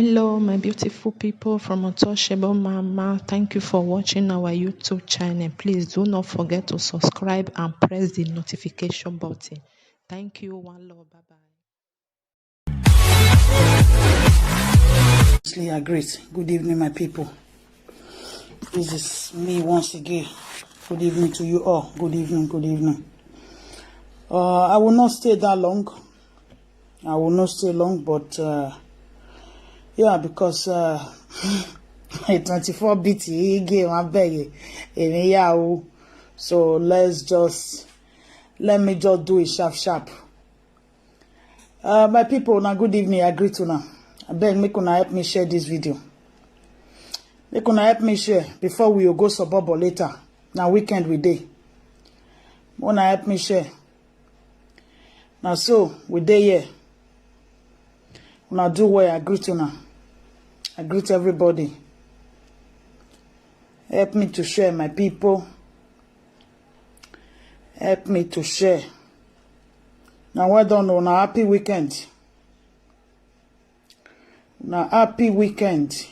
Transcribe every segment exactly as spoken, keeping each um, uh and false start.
Hello, my beautiful people from Untouchable Mama. Thank you for watching our YouTube channel. Please do not forget to subscribe and press the notification button. Thank you. One love. Bye bye. Honestly, I greet. Good evening, my people. This is me once again. Good evening to you all. Good evening. Good evening. Uh, I will not stay that long. I will not stay long, but uh, yeah, because uh, a twenty-four bit game, I beg you, in Yahoo. So let's just let me just do it sharp, sharp. Uh, my people, now good evening. I greet una. I beg make una help me share this video. Make una help me share before we go suburb later. Now weekend we dey. Una help me share. Now so we dey here. Una do well. I greet una. I greet everybody. Help me to share, my people. Help me to share. Now well done. Una happy weekend. Now happy weekend.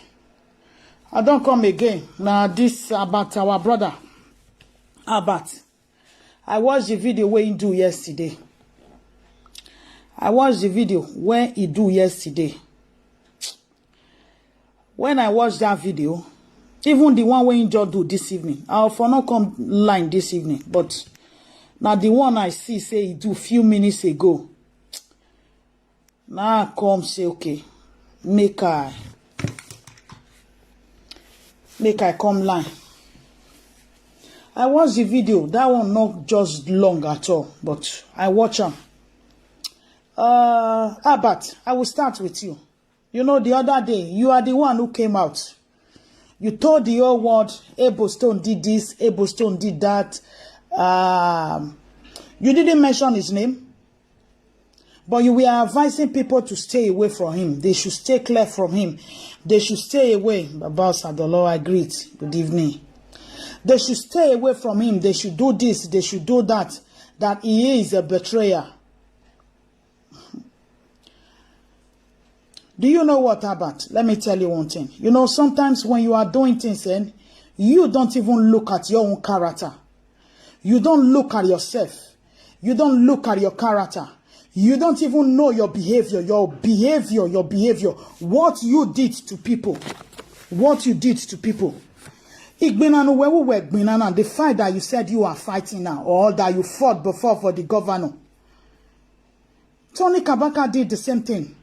I don't come again. Now this about our brother. About I watched the video where he do yesterday. I watched the video where he do yesterday. When I watched that video, even the one where he just do this evening, I for not come line this evening, but now the one I see say he do few minutes ago. Now I come say, okay, make I make I come line. I watch the video. That one not just long at all, but I watch am. Uh, Albert, I will start with you. You know, the other day, you are the one who came out. You told the whole world, Able Stone did this, Able Stone did that. Um, you didn't mention his name, but you were advising people to stay away from him. They should stay clear from him. They should stay away. Baba Sadolo, I greet. Good evening. They should stay away from him. They should do this. They should do that. That he is a betrayer. Do you know what, Albert? Let me tell you one thing. You know, sometimes when you are doing things, and you don't even look at your own character. You don't look at yourself. You don't look at your character. You don't even know your behavior, your behavior, your behavior. What you did to people. What you did to people. Igbinanu wewu we gbinana, the fight that you said you are fighting now, or that you fought before for the governor. Tony Kabaka did the same thing.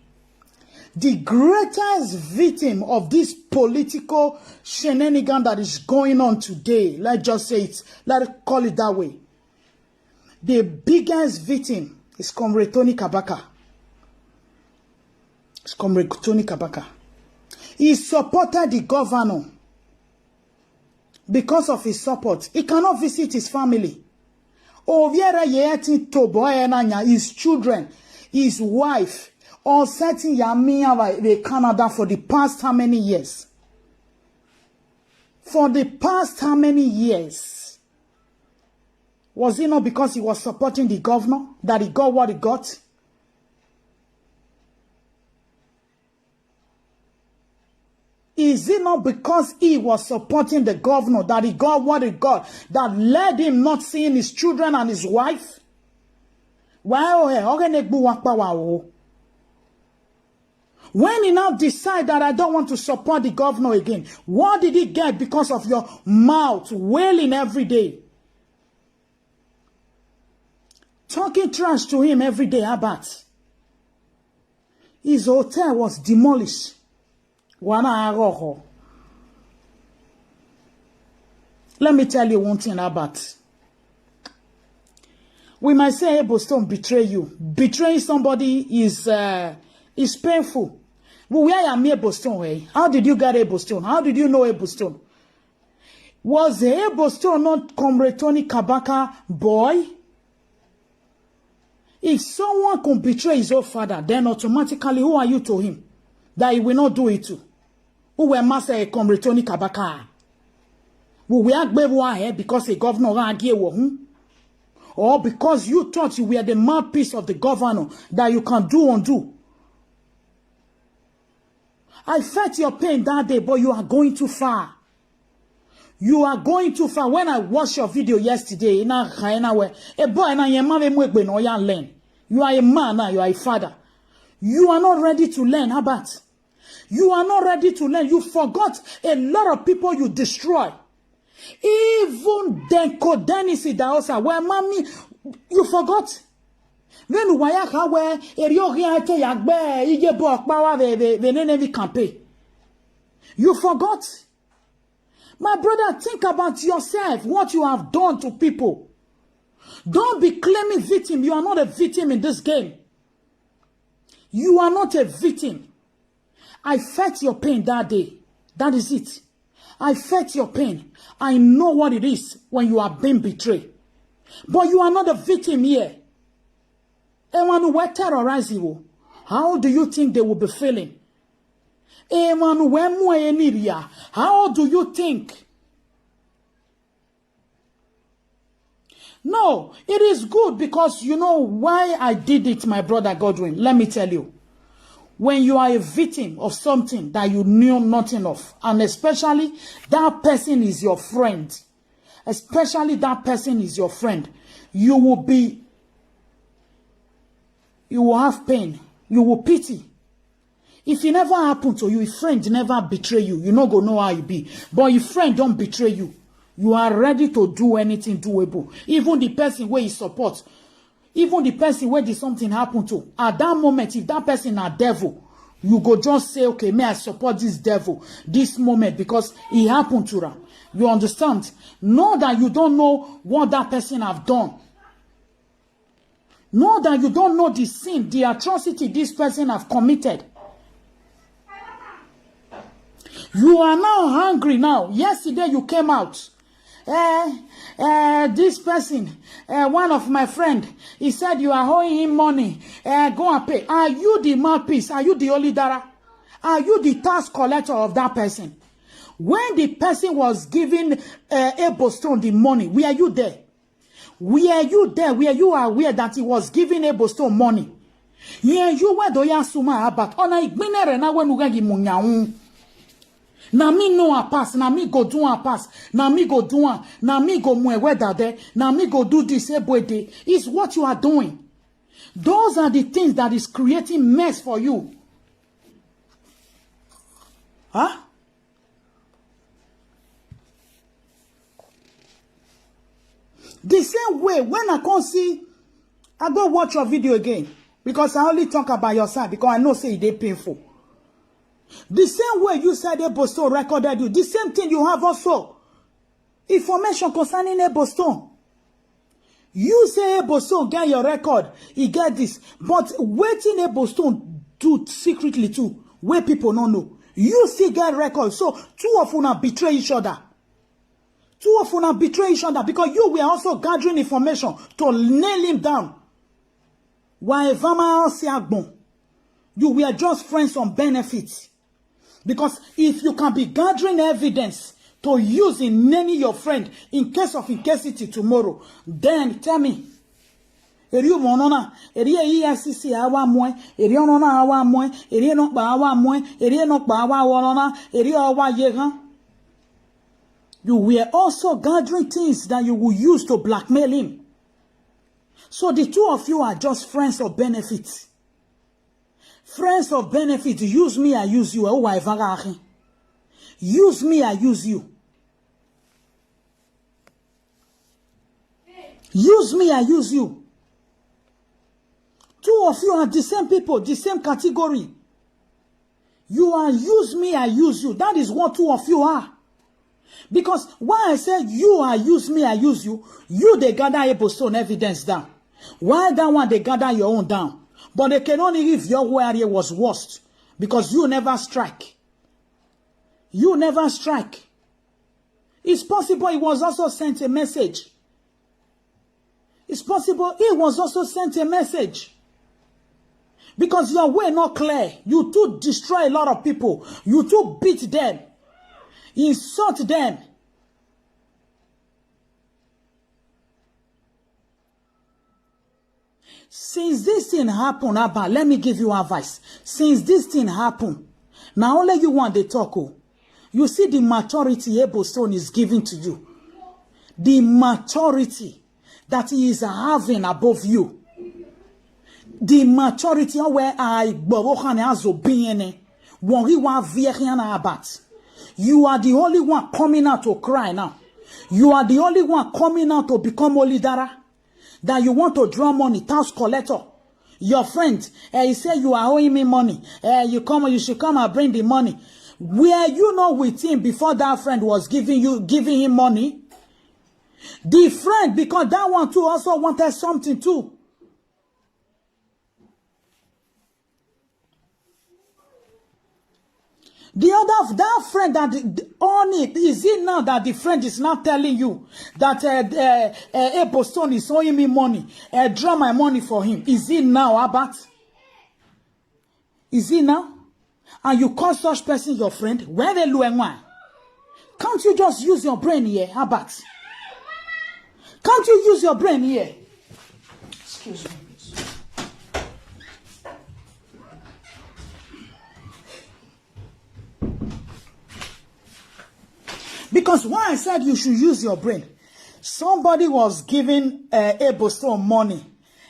The greatest victim of this political shenanigan that is going on today, let's just say it, let's call it that way. The biggest victim is Comrade Tony Kabaka. It's Comrade Tony Kabaka. He supported the governor because of his support. He cannot visit his family. Oviera Yetin Toboenanya, his children, his wife, or setting Yamiya in Canada for the past how many years? For the past how many years? Was it not because he was supporting the governor that he got what he got? Is it not because he was supporting the governor that he got what he got that led him not seeing his children and his wife? Well, eh, oge na-egbu wa mkpawa o. When he now decide that I don't want to support the governor again, what did he get because of your mouth wailing every day? Talking trash to him every day, Albert. His hotel was demolished. Wana aroho. Let me tell you one thing, Albert. We might say Able Stone betray you. Betraying somebody is uh, is painful. But where am Able Stone? Eh? How did you get Able Stone? How did you know Able Stone? Was Able Stone not Comrade Tony Kabaka boy? If someone can betray his own father, then automatically who are you to him that he will not do it to? Who were master a Comrade Tony Kabaka? Who we agbewa here because a governor ran again? Or because you thought you were the mouthpiece of the governor that you can do undo? I felt your pain that day, but you are going too far. You are going too far. When I watched your video yesterday, in a, in a way, a boy and I am a learn. You are a man now, you are a father. You are not ready to learn. How about? You are not ready to learn. You forgot a lot of people you destroy. Even Denko Dennis Idaosa, where mommy, you forgot. Then why I where Eriogi Ake Yagbe, Ije Bokbawa, the Nene campaign. You forgot. My brother, think about yourself, what you have done to people. Don't be claiming victim. You are not a victim in this game. You are not a victim. I felt your pain that day. That is it. I felt your pain. I know what it is when you are being betrayed. But you are not a victim here. Emmanuel terrorize you. How do you think they will be feeling? Emmanuel Mueniria, how do you think? No, it is good because you know why I did it, my brother Godwin. Let me tell you. When you are a victim of something that you knew nothing of, and especially that person is your friend, especially that person is your friend, you will be, you will have pain, you will pity. If it never happened to you, if friend never betray you, you no go know how you be. But if friend don't betray you, you are ready to do anything doable. Even the person where you support, even the person where did something happen to, at that moment, if that person a devil, you go just say, "Okay, may I support this devil this moment because it happened to her." You understand? Know that you don't know what that person have done. Know that you don't know the sin, the atrocity this person have committed. You are now hungry now. Yesterday you came out. Eh, eh, this person, eh, one of my friend, he said you are owing him money. Eh, go and pay. Are you the mouthpiece? Are you the only dara? Are you the tax collector of that person? When the person was giving uh, Ebo Stone the money, were you there? Were you there? Were you aware that he was giving Ebo Stone money? Yeah, you were do ya suma about. Ona igbinere na wenu gagi munyaun. Na me know her pass, na me go do her pass, na me go do her, na me go mwe weather there, na me go do this, Ebo Ede. Is what you are doing. Those are the things that is creating mess for you. Huh? The same way, when I come see, I go watch your video again because I only talk about your side because I know say e dey painful. The same way you said Ebo Stone recorded you, the same thing you have also. Information concerning Ebo Stone. You say Ebo Stone get your record, he get this. But wetin Ebo Stone do secretly too, wey people no know. You still get record. So two of una betray each other. Two of una betray each other because you were also gathering information to nail him down. Why Vama Osiagbon? You were just friends on benefits. Because if you can be gathering evidence to use in nanny your friend in case of incasity tomorrow, then tell me. Eri umo no na, eri E F C C awa mwe, eri ono na awa mwe, eri no pa awa mwe, eri no pa awa wono na, eri owa yegan. You were also gathering things that you will use to blackmail him. So the two of you are just friends of benefit. Friends of benefit, use me, I use you. Oh, why Vagahi? Use me, I use you. Use me, I use you. Two of you are the same people, the same category. You are use me, I use you. That is what two of you are. Because why I said you are use me, I use you, you they gather Ebo Stone evidence down. Why that one they gather your own down? But they can only if your area was worst because you never strike. You never strike. It's possible he was also sent a message. It's possible he was also sent a message. Because your way not clear. You too destroy a lot of people. You too beat them. Insult them. Since this thing happened, Abba, let me give you advice. Since this thing happened, Na only you one dey talk o. You see the maturity Ebo Stone is giving to you. The maturity that he is having above you. The maturity where I gboro khane azo biyene. Won ri wa vie khiana abat. You are the only one coming out to cry now. You are the only one coming out to become Olidara. That you want to draw money, tax collector. Your friend, eh, he say you are owing me money. Eh, you come, you should come and bring the money. Were you not with him before that friend was giving you, giving him money? The friend, because that one too also wanted something too. The other, that friend that the, the, on it, is it now that the friend is now telling you that uh, uh, uh, Ebo Stone is owing me money, uh, draw my money for him? Is it now, Albert? Is it now? And you call such person your friend? Where they lu enwa? Can't you just use your brain here, Albert? Can't you use your brain here? Excuse me, please. Because when I said you should use your brain, somebody was giving uh, Ebo Stone money.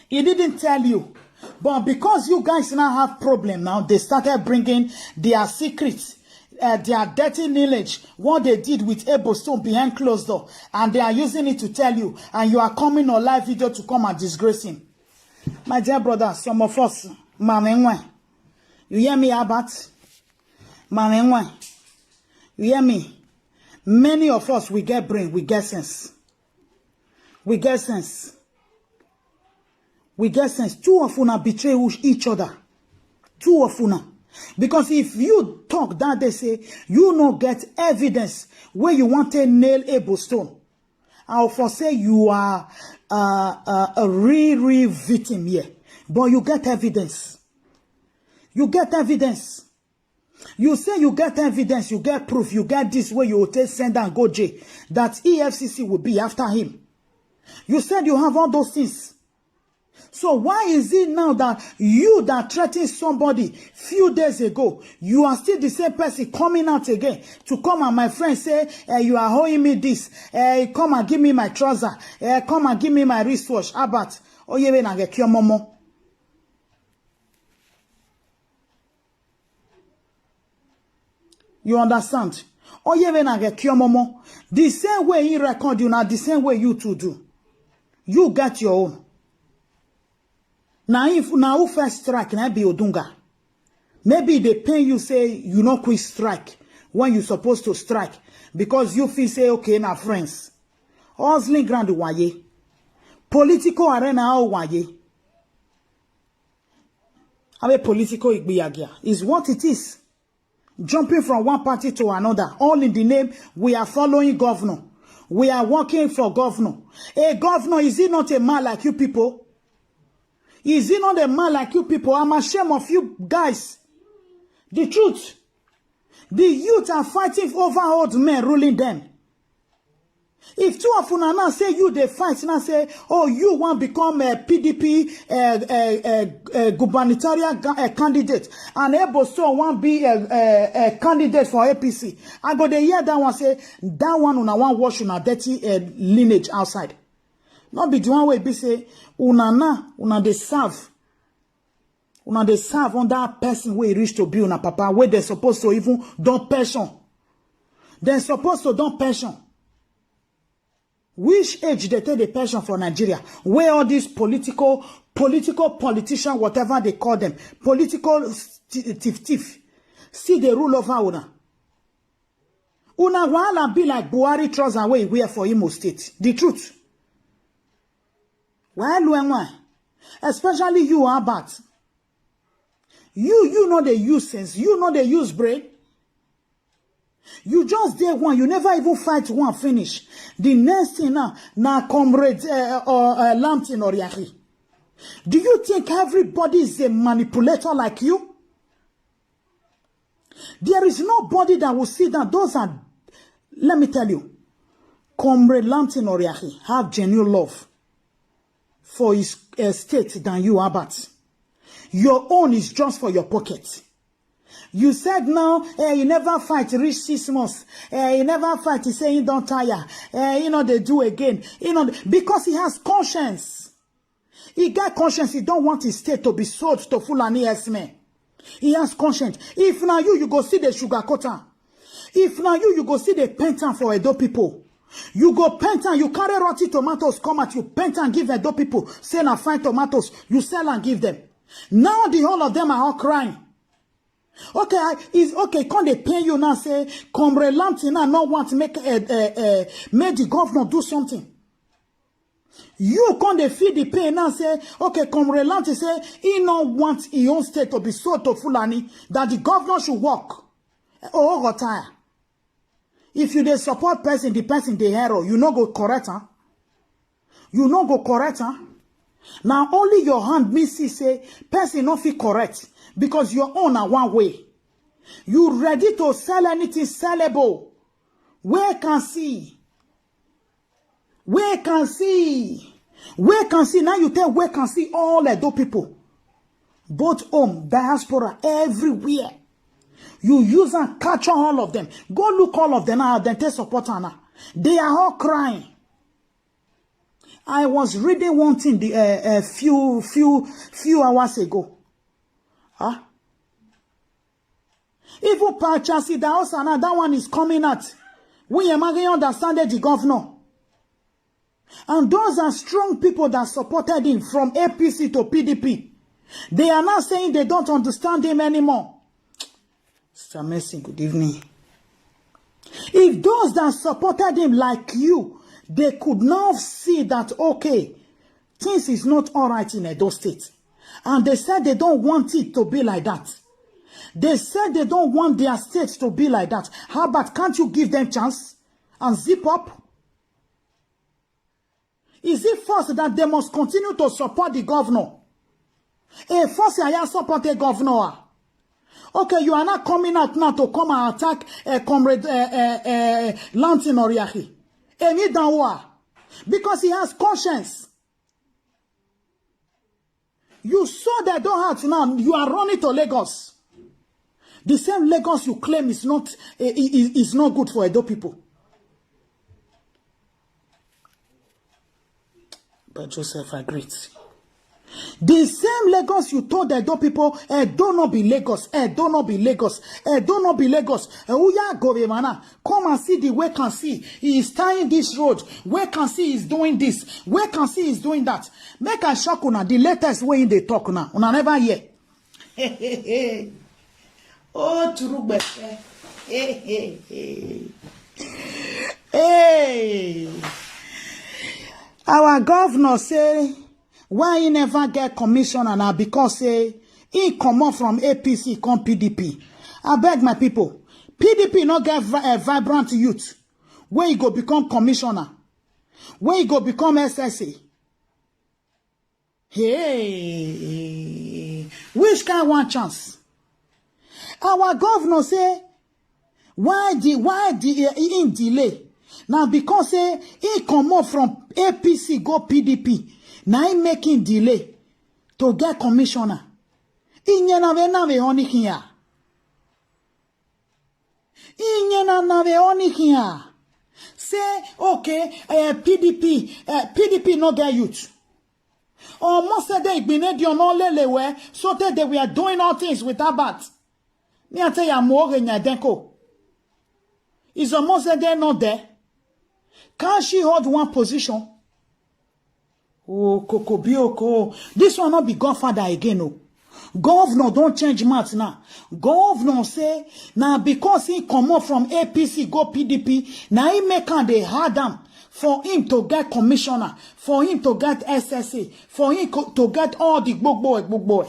He didn't tell you. But because you guys now have problem now, they started bringing their secrets, uh, their dirty lineage, what they did with Ebo Stone behind closed door, and they are using it to tell you, and you are coming on live video to come and disgrace him. My dear brother, some of us, Mamenwe, you hear me, Albert? Mamenwe, you hear me? Many of us, we get brain, we get sense. We get sense. We get sense. Two of una betray each other. Two of una. Because if you talk that they say you no get evidence where you want to nail Ebo Stone, I'll for say you are uh, uh, a real, real victim here. But you get evidence. You get evidence. You say you get evidence, you get proof, you get this way you take send and go jail. That E F C C will be after him. You said you have all those things. So why is it now that you that threatened somebody few days ago, you are still the same person coming out again to come and my friend say, eh, you are owing me this, eh, come and give me my trouser, eh, come and give me my wristwatch, Albert? Oyewe na gekio momo. You understand? Oyewe na gekio momo. The same way he record you, now the same way you two do. You get your own. Now if now who first strike, now be Odunga. Maybe they pay you say you no quick strike when you supposed to strike because you feel say okay na friends. Hustling ground waye. Political arena waye. Abe political igbiyagia is what it is. Jumping from one party to another, all in the name, we are following governor. We are working for governor. A governor, is he not a man like you people? Is he not a man like you people? I'm ashamed of you guys. The truth. The youth are fighting over old men ruling them. If two of una now say you dey fight now say oh you wan become a P D P uh, uh, uh, uh, gubernatorial ga- uh, candidate and Ebo Stone wan be a, a, a candidate for A P C, I go dey hear that one say that one una wan wash una dirty uh, lineage outside. No be the one wey be say una now una dey serve. Una dey serve under person wey reach to be una papa wey dem suppose to even don pension. Dem suppose to don pension. Which age dey take dey pension for Nigeria? Where all these political political politician whatever they call them political th- thief thief still dey rule over una. Una wahala be like Buhari trouser wey he wear for Imo State. The truth. Well, when why? Especially you, Albert. You, you know they use sense. You know they use brain. You just dey one. You never even fight one finish. The next thing now, now comrade uh, or uh, Lampton or Yaki. Do you think everybody is a manipulator like you? There is nobody that will see that. Those are, let me tell you, Comrade Lampton Oriahi have genuine love for his uh, state than you, Albert. Your own is just for your pocket. You said now, eh, he never fight reach six months. Eh, he never fight. He say he don tire. Eh, he no dey do again. He no, because he has conscience. He get conscience. He don't want his state to be sold to Fulani S men. He has conscience. If na you, you go see the sugar cutter. If na you, you go see the paint am for Edo people. You go paint am, you carry rotten tomatoes come out, you paint and give Edo people. Say na fine tomatoes, you sell and give them. Now the whole of them are all crying. Okay, I- is okay. Come dey pain you now. Say Comrade Lanti now no want make uh, uh, uh, make the governor do something. You come dey feel the pain now. Say okay, Comrade Lanti say he no want his own state to be sold to Fulani. That the governor should work. Oh, go tire. If you dey support person, the person dey error. You no go correct, huh? You no go correct, huh? Now only your hand me see say person no fit correct because your own na one way. You ready to sell anything sellable. Where can see? Where can see? Where can see? Now you tell where can see all Edo people, both home, diaspora, everywhere. You use and capture all of them. Go look all of them now. Then take support her now. They are all crying. I was reading one thing the uh, a few few few hours ago. Huh? Even Pachasi Daosana, that one is coming out. We are understand the governor. And those are strong people that supported him from A P C to P D P. They are now saying they don't understand him anymore. Sister Mercy, good evening. If those that supported him like you, they could now see that, okay, things is not all right in Edo State. And they said they don't want it to be like that. They said they don't want their state to be like that. How about, can't you give them chance and zip up? Is it force that they must continue to support the governor? A force I support a governor. Okay, you are not coming out now to come and attack a comrade uh, uh, uh, Lantin Oriahi. Emi Danwa. Because he has conscience. You saw that don't hurt now. You are running to Lagos. The same Lagos you claim is not eh, i- i- is not good for Edo people. But Joseph, I greet. The same Lagos you told Edo people, Edo no be Lagos, Edo no be Lagos, Edo no be Lagos. Uya Govemana, come and see the way can see. He is tying this road. Where can see is doing this. Where can see is doing that. Make I shock una. The latest way they talk now. Una never hear. Oh, Turugbese. Hey, our governor say why he never get commissioner na because say he comot from A P C come P D P. I beg my people, P D P no get vi- a vibrant youth where he go become commissioner, where he go become S S A. Hey, which kind one chance? Our governor say why the why the uh, in delay? Now because say he come up from A P C go P D P, now he making delay to get commissioner. Inyena ve na ve oni kia. Inyena na ve oni kia. Say okay, uh, P D P, uh, P D P no get youth. Almost said they been there no lele where so that they were doing all things with Abat. Me I tell you, I'm more than Denko. It's almost said they're not there. Can she hold one position? Oh, Kokobioko. This one not be godfather again, oh. Governor don't change mouth now. Governor say now because he come up from A P C go P D P, now he make am dey hard am for him to get commissioner, for him to get S S A, for him co- to get all the gbogbo gbogbo.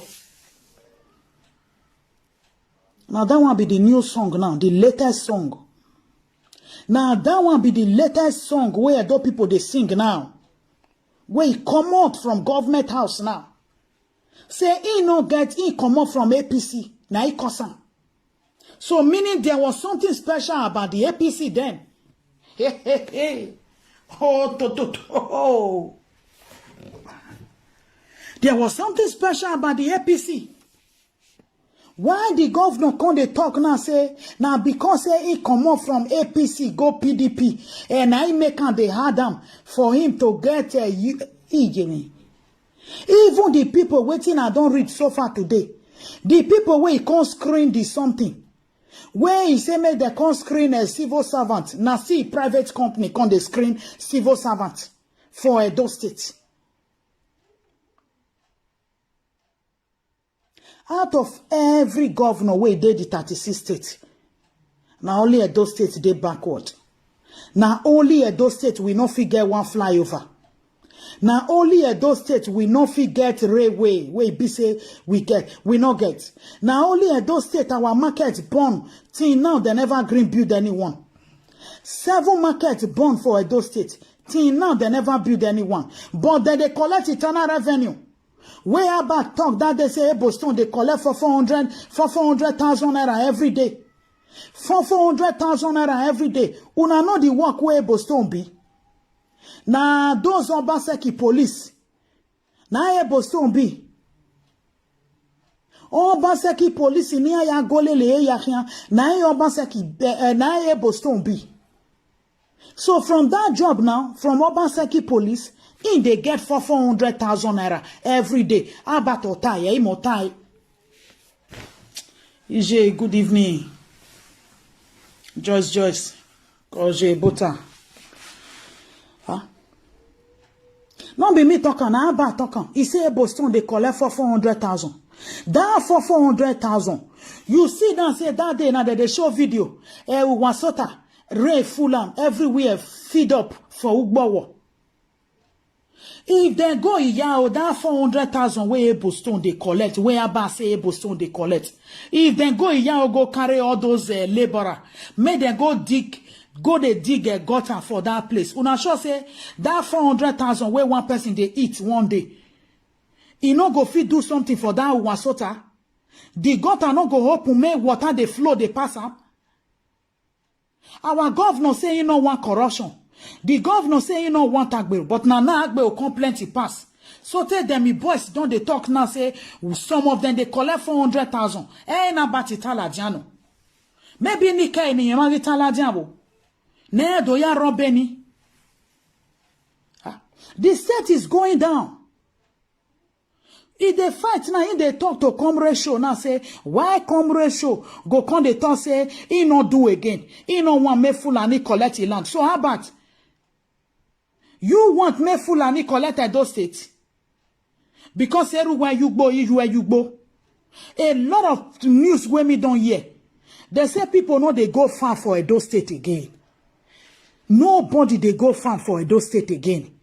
Now that one be the new song now, the latest song. Now that one be the latest song where Edo people they sing now. Where he come out from government house now. Say he no get he come out from A P C. Now he cause am. So meaning there was something special about the A P C then. Hey, hey, hey. Oh, to, to, to, oh. There was something special about the A P C. Why the governor come dey talk now say na because say he comot from A P C go P D P, and na him make am dey hard am for him to get, uh, you, Ijemi. Even the people wetin I don read so far today, the people wey come screen the something, wey he say make dem come screen a civil servant, na see private company come dey screen civil servant for Edo State. Out of every governor wey dey the thirty-six states, na only Edo State dey backward. Na only Edo State we no fit get one flyover. Na only Edo State we no fit get railway wey be say we get, we no get. Na only Edo State our market burn till now, dem never gree build anyone. Seven market burn for Edo State till now, dem never build anyone. But dem dey collect internal revenue. Wey Abba talk that day say Ebo Stone dey collect for four hundred, for four hundred thousand naira every day. For four hundred thousand naira every day. Una know the work wey Ebo Stone be? Na those Obaseki police. Na Ebo Stone be. Obaseki police ni aya golele ya hia. Na Obaseki, eh, eh, na Ebo Stone be. So from that job now, from Obaseki police, he dey get for four hundred thousand naira every day. Abba to tie, eh, mo tie. Ije, good evening. Joyce, Joyce, Koje Bota. Huh? No be me talk am, na Abba talk am. He say Ebo Stone dey collect for four hundred thousand. That for four hundred thousand. You see now say that day now dem dey show video. Eh, Wasota, rain full am everywhere, feed up for Ugbowo. If dem go Iyao, that four hundred thousand wey Ebo Stone dey collect, wey Abba say Ebo Stone dey collect, if dem go Iyao go carry all those, eh, laborer, make dem go dig, go dey dig a gutter for that place. Una sure say that four hundred thousand wey one person dey eat one day, e no go fit do something for that Wasota? The gutter no go open, make water dey flow, dey pass am? Our governor say he no want corruption. The governor say he no want agbero, but na now agbero come plenty pass. So tey dem, him boys don dey talk now say some of them dey collect four hundred thousand. Eh, na bati taladiano. Maybe ni kai ni yamari taladiano. Ne do ya robeni. Ah, the state is going down. E dey fight now, he dey talk to Comrade Show now say, why Comrade Show go come dey talk say he no do again? He no want make Fulani collect him land. So how about you want make Fulani collect Edo State? Because everywhere you go, you where you go. A lot of news wey me don hear, they say people no dey go farm for Edo State again. Nobody dey go farm for Edo State again.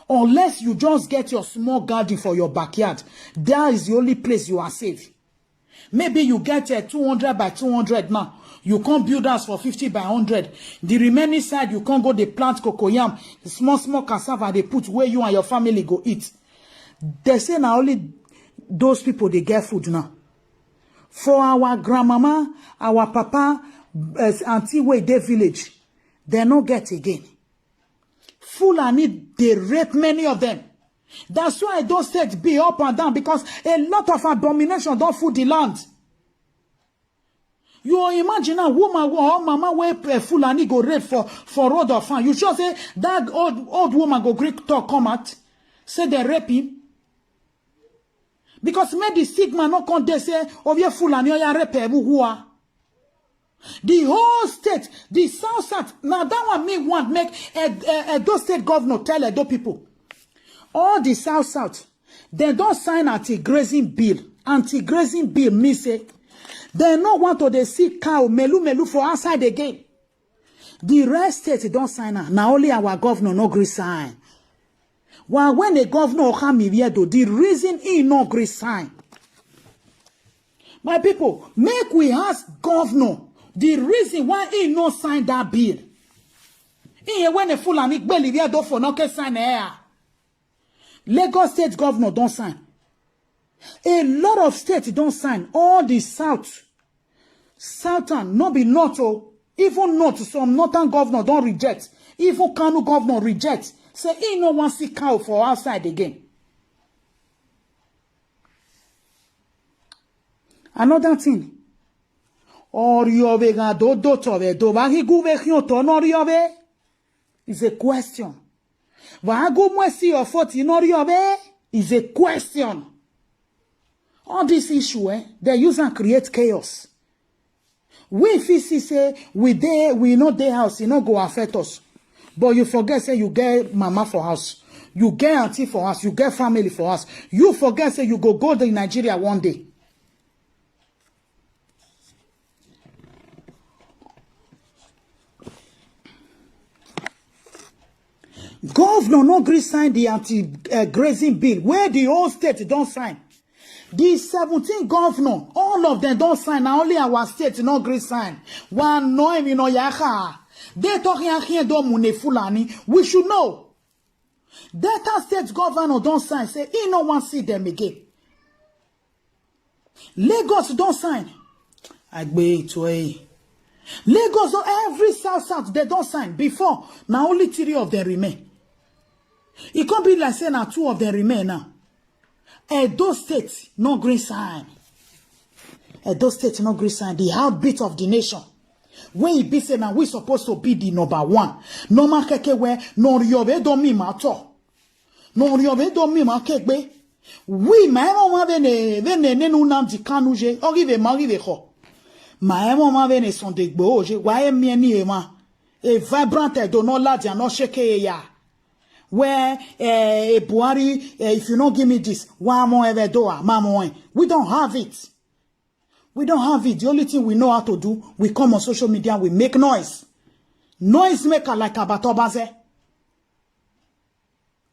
Unless you just get your small garden for your backyard, that is the only place you are safe. Maybe you get a two hundred by two hundred now. You come build house for fifty by hundred. The remaining side, you come go dey plant cocoyam, small, small cassava dey put where you and your family go eat. They say na only those people dey get food now. For our grandmama, our papa, eh, auntie wey dey village, they no get again. Fulani dey rape many of them. That's why those states be up and down, because a lot of abomination don full the land. You imagine a woman or mama wey, eh, Fulani go rape for, for road of farm. You sure say that old, old woman go gree talk come out, say they rape him? Because make the stigma no come dey say, oh, yeah, Fulani, oh, yeah, rape, eh, who are? The whole state, the South South, now that one me want make Ed-, eh, Edo State governor tell Edo people. All the South South, they don sign anti-grazing bill. Anti-grazing bill mean say they no want to dey see cow melu melu for outside again. The rest state don sign am. Na only our governor no gree sign. Well, when the governor Okamiviedo, the reason he no gree sign. My people, make we ask governor the reason why he no sign that bill. He, when a Fulani Gbeliviedo for no can sign here. Lagos State governor don sign. A lot of states don sign. All the South, Southern, no be North o. Even North, some Northern governor don reject. Even Kano governor reject. Say he no wan see cow for outside again. Another thing. Oriove ga do do tove do ba hi gu ve hion to no riove. Is a question. Va gu mo si ofoti no riove. Is a question. All this issue, eh, they use and create chaos. We fit see say we dey, we no dey house, e no go affect us. But you forget say you get mama for house, you get auntie for house, you get family for house. You forget say you go go the Nigeria one day. Governor no gree sign the anti-grazing bill where the whole state don sign. The seventeen governor, all of them don sign. Na only our state no gree sign. Wa no emi no yaka. They talking here do mune Fulani. We should know. Delta State governor don sign say he no wan see them again. Lagos don sign. Agbe ito eh. Lagos don, every south south they don sign before. Na only three of them remain. E come be like say na two of them remain now. Edo State no gree sign. Edo State no gree sign. The heartbeat of the nation. Wey e be say na we suppose to be the number one. Normal keke where no riove don me matter. No riove don me ma kegbe. We ma emo ma vene vene nenu Nnamdi Kanu je. Ogi ve ma ogi ve ho. Ma emo ma vene Sunday Igboho je. Wa emi eni e ma. A vibrant Edo no ladi and no shake ya. Where eh, a Buhari, eh, if you no give me this, wa mo eve do a ma mo en. We don't have it. We don't have it. The only thing we know how to do, we come on social media, we make noise. Noise maker like Abatobaze.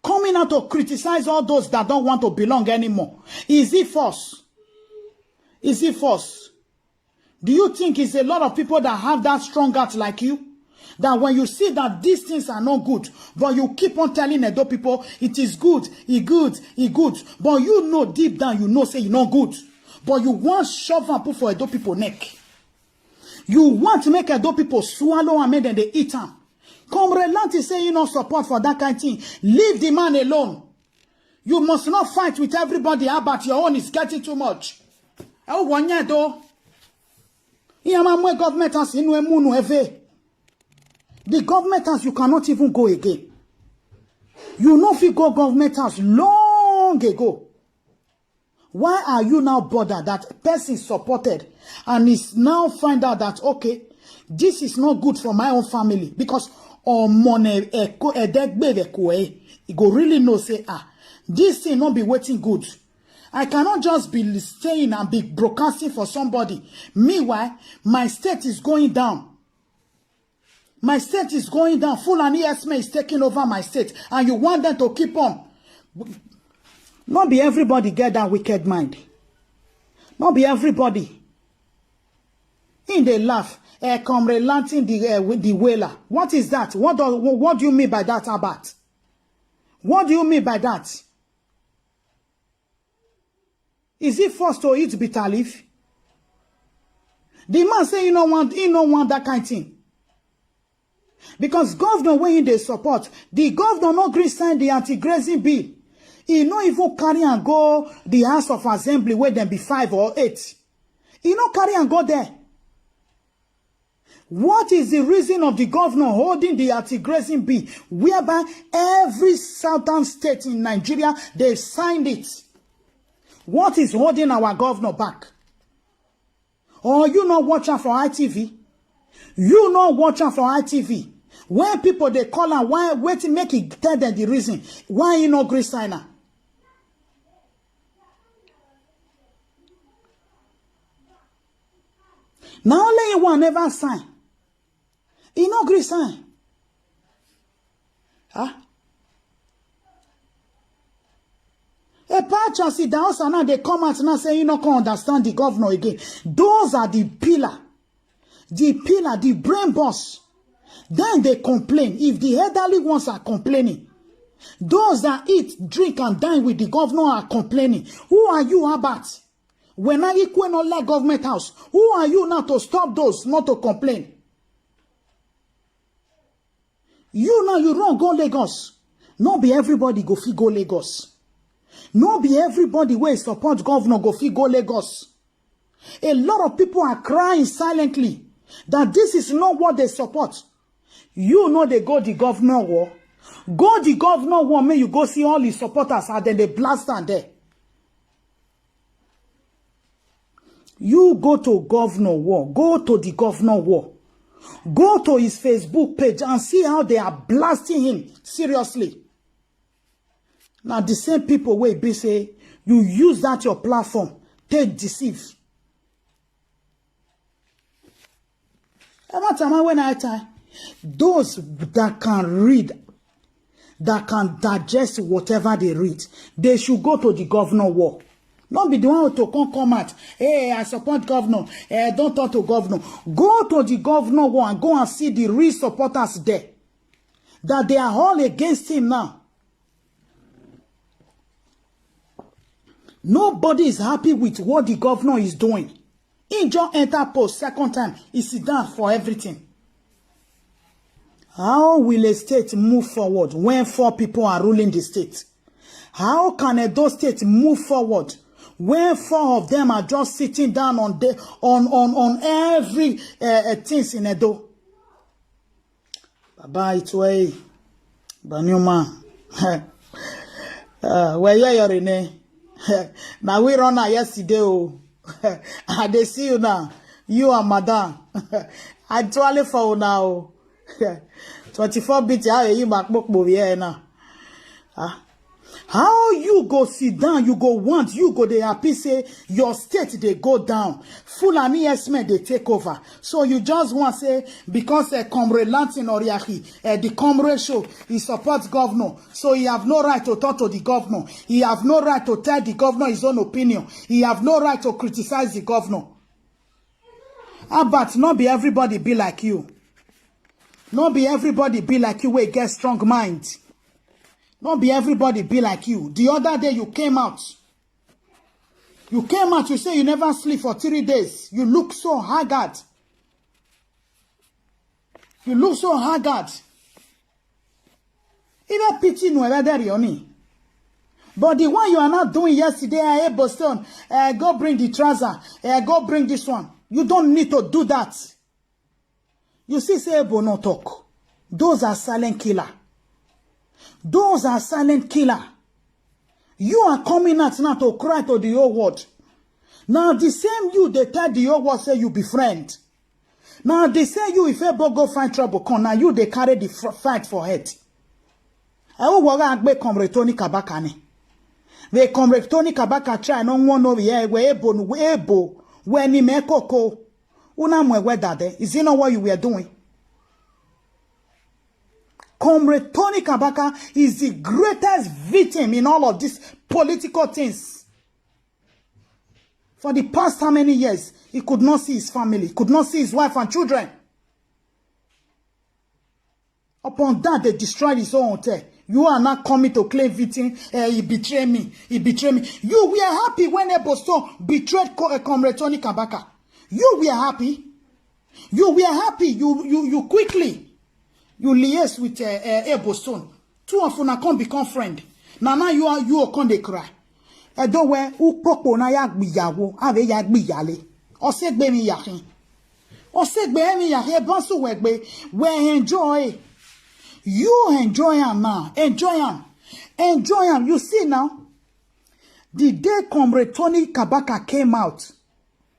Coming out to criticize all those that don't want to belong anymore. Is it force? Is it force? Do you think it's a lot of people that have that strong heart like you? That when you see that these things are not good, but you keep on telling Edo people, it is good, it good, it good. But you know deep down, you know say e no good. But you wan shove and put for Edo people neck. You want to make Edo people swallow and make them dey eat am. Comrade Lanti say you no support for that kind thing. Leave the man alone. You must not fight with everybody. How about your own is getting too much? How one year though? Iyama mwe government has inu emunu eve. The government house, you cannot even go again. You no fit go government house long ago. Why are you now bothered that person supported and is now find out that, okay, this is not good for my own family? Because omone eko edegbe veko e, e go really know say, ah, this thing not be waiting good. I cannot just be staying and be broadcasting for somebody. Meanwhile, my state is going down. My state is going down. Fulani Esme is taking over my state, and you want them to keep on. Not be everybody get that wicked mind. Not be everybody. In the laugh, eh, comrade Lanting the uh, the whaler. What is that? What do what do you mean by that, Albert? What do you mean by that? Is it forced to eat bitter leaf? The man say he no want, he no want that kind thing. Because governor wey he dey support, the governor no gree sign the anti-grazing bill. He no even carry and go the House of Assembly where them be five or eight. He no carry and go there. What is the reason of the governor holding the anti-grazing bill, whereby every southern state in Nigeria, they signed it? What is holding our governor back? Or you not watch am for I T V? You not watch am for I T V? When people they call am, why waiting make it tell them the reason why he no gree sign am? Na only him one never sign. He no gree sign. Huh? A patch as he down now they come out now say you no can understand the governor again. Those are the pillar, the pillar, the brain boss. Then they complain. If the elderly ones are complaining, those that eat, drink, and dine with the governor are complaining. Who are you about? When I equal not like government house, who are you now to stop those not to complain? You now you run go Lagos. No be everybody go fit go Lagos. No be everybody wey support governor go fit go Lagos. A lot of people are crying silently that this is not what they support. You know they go the governor war. Go the governor war, make you go see all his supporters and then they blast am there. You go to governor war. Go to the governor war. Go to his Facebook page and see how they are blasting him. Seriously. Now the same people wey be say you use that your platform take deceive. Every time when I tell those that can read, that can digest whatever they read, they should go to the governor war. Not be the one to come come out. Hey, I support governor. Hey, don't talk to governor. Go to the governor war and go and see the real supporters there. That they are all against him now. Nobody is happy with what the governor is doing. He just enter post second time. He sit down for everything. How will a state move forward when four people are ruling the state? How can Edo State move forward when four of them are just sitting down on the on on on every uh, uh, things in Edo? Baba Itwei, Banyuma. Uh, where you are in? Now we run out yesterday. Oh, I dey see you now. You and madam. Actually for now. Twenty-four bit, how you back book movie here now? Ah. How you go sit down, you go want, you go dey happy say your state dey go down. Fulani herdsmen dey take over. So you just want say because uh, Comrade Lantin Oriahi, uh, the Comrade show, he supports governor. So he have no right to talk to the governor. He have no right to tell the governor his own opinion. He have no right to criticize the governor. Albert, not be everybody be like you. Not be everybody be like you wey get strong mind. Not be everybody be like you. The other day you came out. You came out, you say you never sleep for three days. You look so haggard. You look so haggard. Even pity no ever there, Rioni. But the one you are not doing yesterday, I Boston, uh, go bring the trouser, uh, go bring this one. You don't need to do that. You see, say Ebo no talk. Those are silent killer. Those are silent killer. You are coming out now to cry to the whole world. Now the same you they tell the whole world say you be friend. Now they say you if Ebo go find trouble come, now you they carry the fr- fight for head. I will worry agbe Comrade Tony Kabaka ni. They Comrade Tony Kabaka try no one over here where Ebo Ebo when he make koko. Una mwe where that is it not what you were doing? Comrade Tony Kabaka is the greatest victim in all of these political things. For the past how many years, he could not see his family, could not see his wife and children. Upon that, they destroyed his own hotel. You are not coming to claim victim. Eh, he betrayed me. He betrayed me. You were happy when Ebo Stone betrayed Co- uh, Comrade Tony Kabaka. You were happy. You were happy. You you you quickly you liaise with uh, uh, Ebo Stone. Two of una come become friend. Now now you are you come dey cry. Edo we ukpokpo na ya gbiyawo, ave ya gbiyale. Osegbe mi yahin. Osegbe mi yahin. Bansu wegbe. We enjoy. You enjoy am now. Enjoy am. Enjoy am. You see now. The day Comrade Tony Kabaka came out,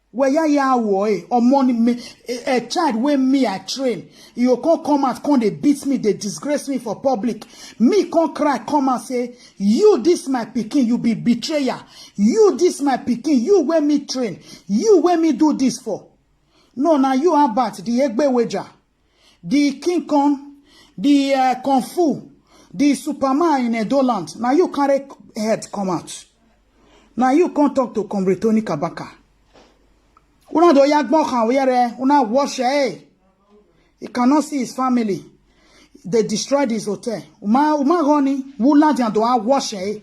where ya ya wo eh, or money me a, a child wey me I train, you come come out, come dey beat me, dey disgrace me for public. Me come cry, come and say, you this my pikin, you be betrayer. You this my pikin, you wey me train, you wey me do this for. No, now you about the Egbe wager. The King Kong, the uh, Kung Fu, the Superman in Edoland. Now you carry head come out. Now you come talk to Comrade Tony Kabaka. Una do ya gbon kan were, una wash eh. He cannot see his family. They destroyed his hotel. Uma uma goni, who lad and do wash eh.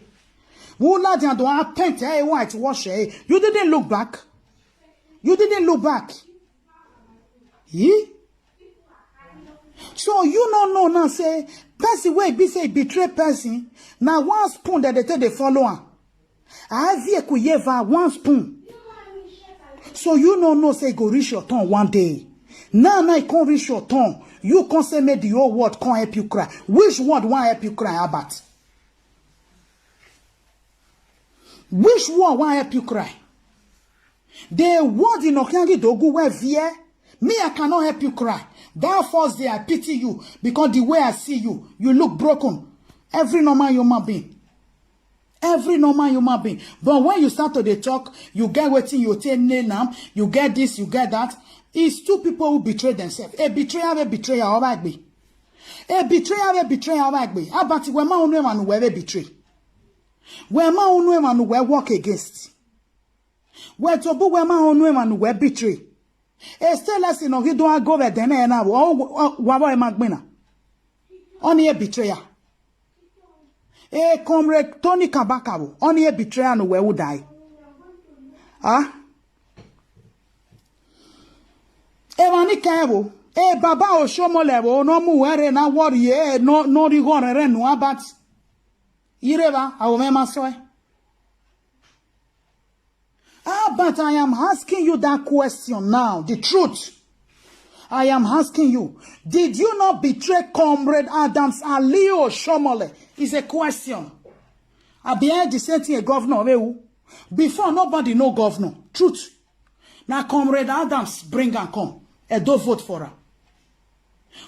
Who lad and do paint eh, white wash eh. You didn't look back. You didn't look back. He? So you no know now say person wey be say betray person na one spoon that they take dey follow am. Azie kuyeva one spoon. So you no know say e go reach your turn one day. Now, now e come reach your turn. You come say make the whole world come help you cry. Which world wan help you cry, Albert? Which world wan help you cry? The world in Okiangi Dogu were fear. Me, I cannot help you cry. That first day, I pity you because the way I see you, you look broken. Every normal human being. Every normal human being. But when you start to dey talk, you get wetin you take name am, you get this, you get that. It's two people who betray themselves. A betrayer, a betrayer, Obagbe. A betrayer, a betrayer, Obagbe. Abati, we ma unu emanu we betray. We ma unu emanu we work against. We tobu we ma unu emanu we betray. E stay lesson no hido ago we dene na wo, wo, wa wo emagbina. Oni a betrayer. E comrade Tony Kabaka wo, oni a betrayer no we would die. Ah? E mani ka wo, e baba Oshomole wo, no mu were na worry, e no, no rigore re no Albert. Ireva, I will remember so. Albert, I am asking you that question now, the truth. I am asking you, did you not betray Comrade Adams Ali Oshomole? Is a question. I be heard the same thing a governor, eh, who? Before, nobody know governor. Truth. Now, Comrade Adams bring and come. I don't vote for her.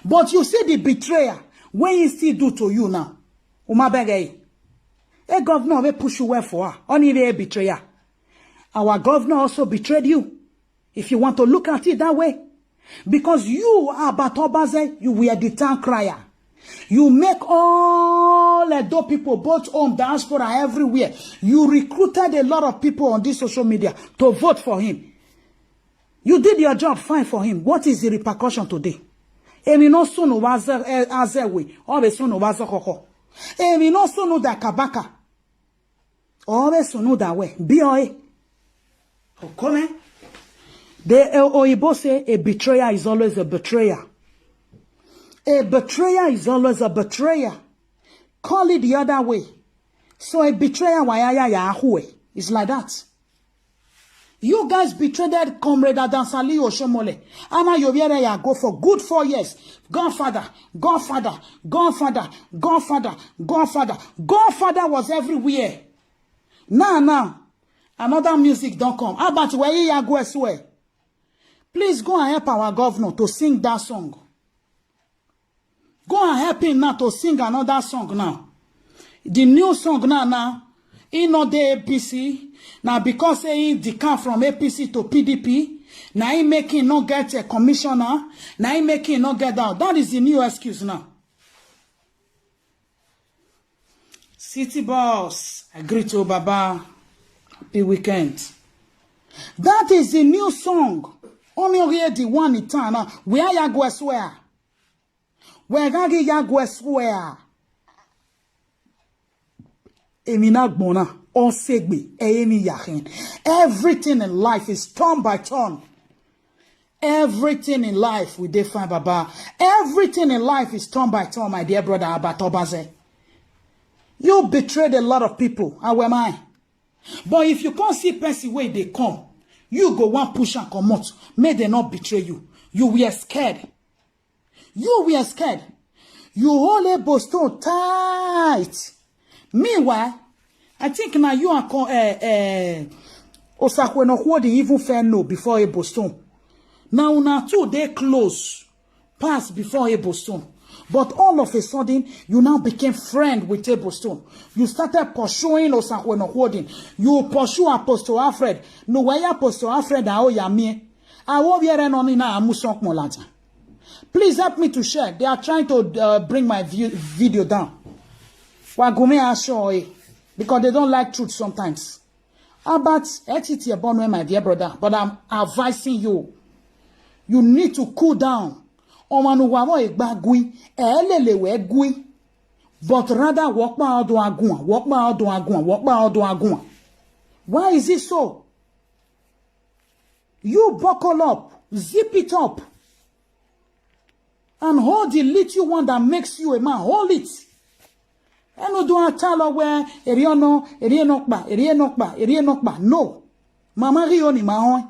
But you see the betrayal, when he still do to you now. Umabege. A governor will push you well for her. Only a betrayer. Our governor also betrayed you. If you want to look at it that way. Because you, Albert Obaze, you were the town crier. You make all Edo people, both home, diaspora, everywhere. You recruited a lot of people on this social media to vote for him. You did your job fine for him. What is the repercussion today? Emi no sunu waze, eh, azewe. Obe sunu waze koko. Emi no sunu da kabaka. Obe sunu da we. B O A. Okome. The, eh, Oyibo say a betrayer is always a betrayer. A betrayer is always a betrayer. Call it the other way. So a betrayer, why ya ya hue? It's like that. You guys betrayed Comrade Adansali Oshomole. Ama Yobiere ya go for good four years. Godfather, Godfather, Godfather, Godfather, Godfather. Godfather was everywhere. Now, now, another music don't come. How about where ya go as well? Please go and help our governor to sing that song. Go and help him now to sing another song now. The new song now, now, he no dey A P C. Now, because say he decamp from A P C to P D P, now he make him not get a commissioner. Now he make him not get out. That is the new excuse now. City Boss, I greet you, Baba. Happy weekend. That is the new song. Only hear the one in town now. Where ya go swear? Where gagi ya go swear? Emi na gbona, on segbe, e emi yahin. Everything in life is turn by turn. Everything in life we dey find, Baba. Everything in life is turn by turn, my dear brother Albert Obaze. You betrayed a lot of people. How am I? But if you can't see person where they come, you go one push and come out. May they not betray you. You were scared. You were scared. You hold a Boston tight. Meanwhile, I think now you are con- uh, uh, Osakwe no Kwodi even fair no before a Boston. Now, now two they close, pass before a Boston. But all of a sudden, you now became friend with a Boston. You started pursuing Osakwe no Kwodi. You pursue Apostle Alfred. No way Apostle Alfred, how ya me? I will be a no ni na amusok molaja. Please help me to share. They are trying to uh, bring my view, video down. Wagume Ashoe, because they don't like truth sometimes. Albert, exit your bone, my dear brother, but I'm advising you. You need to cool down. Omanuwamo egbagui, elelewe gui. But rather, walk by Odo Agua, walk by Odo Agua, walk by Odo Agua. Why is it so? You buckle up, zip it up, and hold the little one that makes you a man. Hold it. Enu do atalo we eriono, erienokpa, erienokpa, erienokpa. No. Mama ri oni ma hon.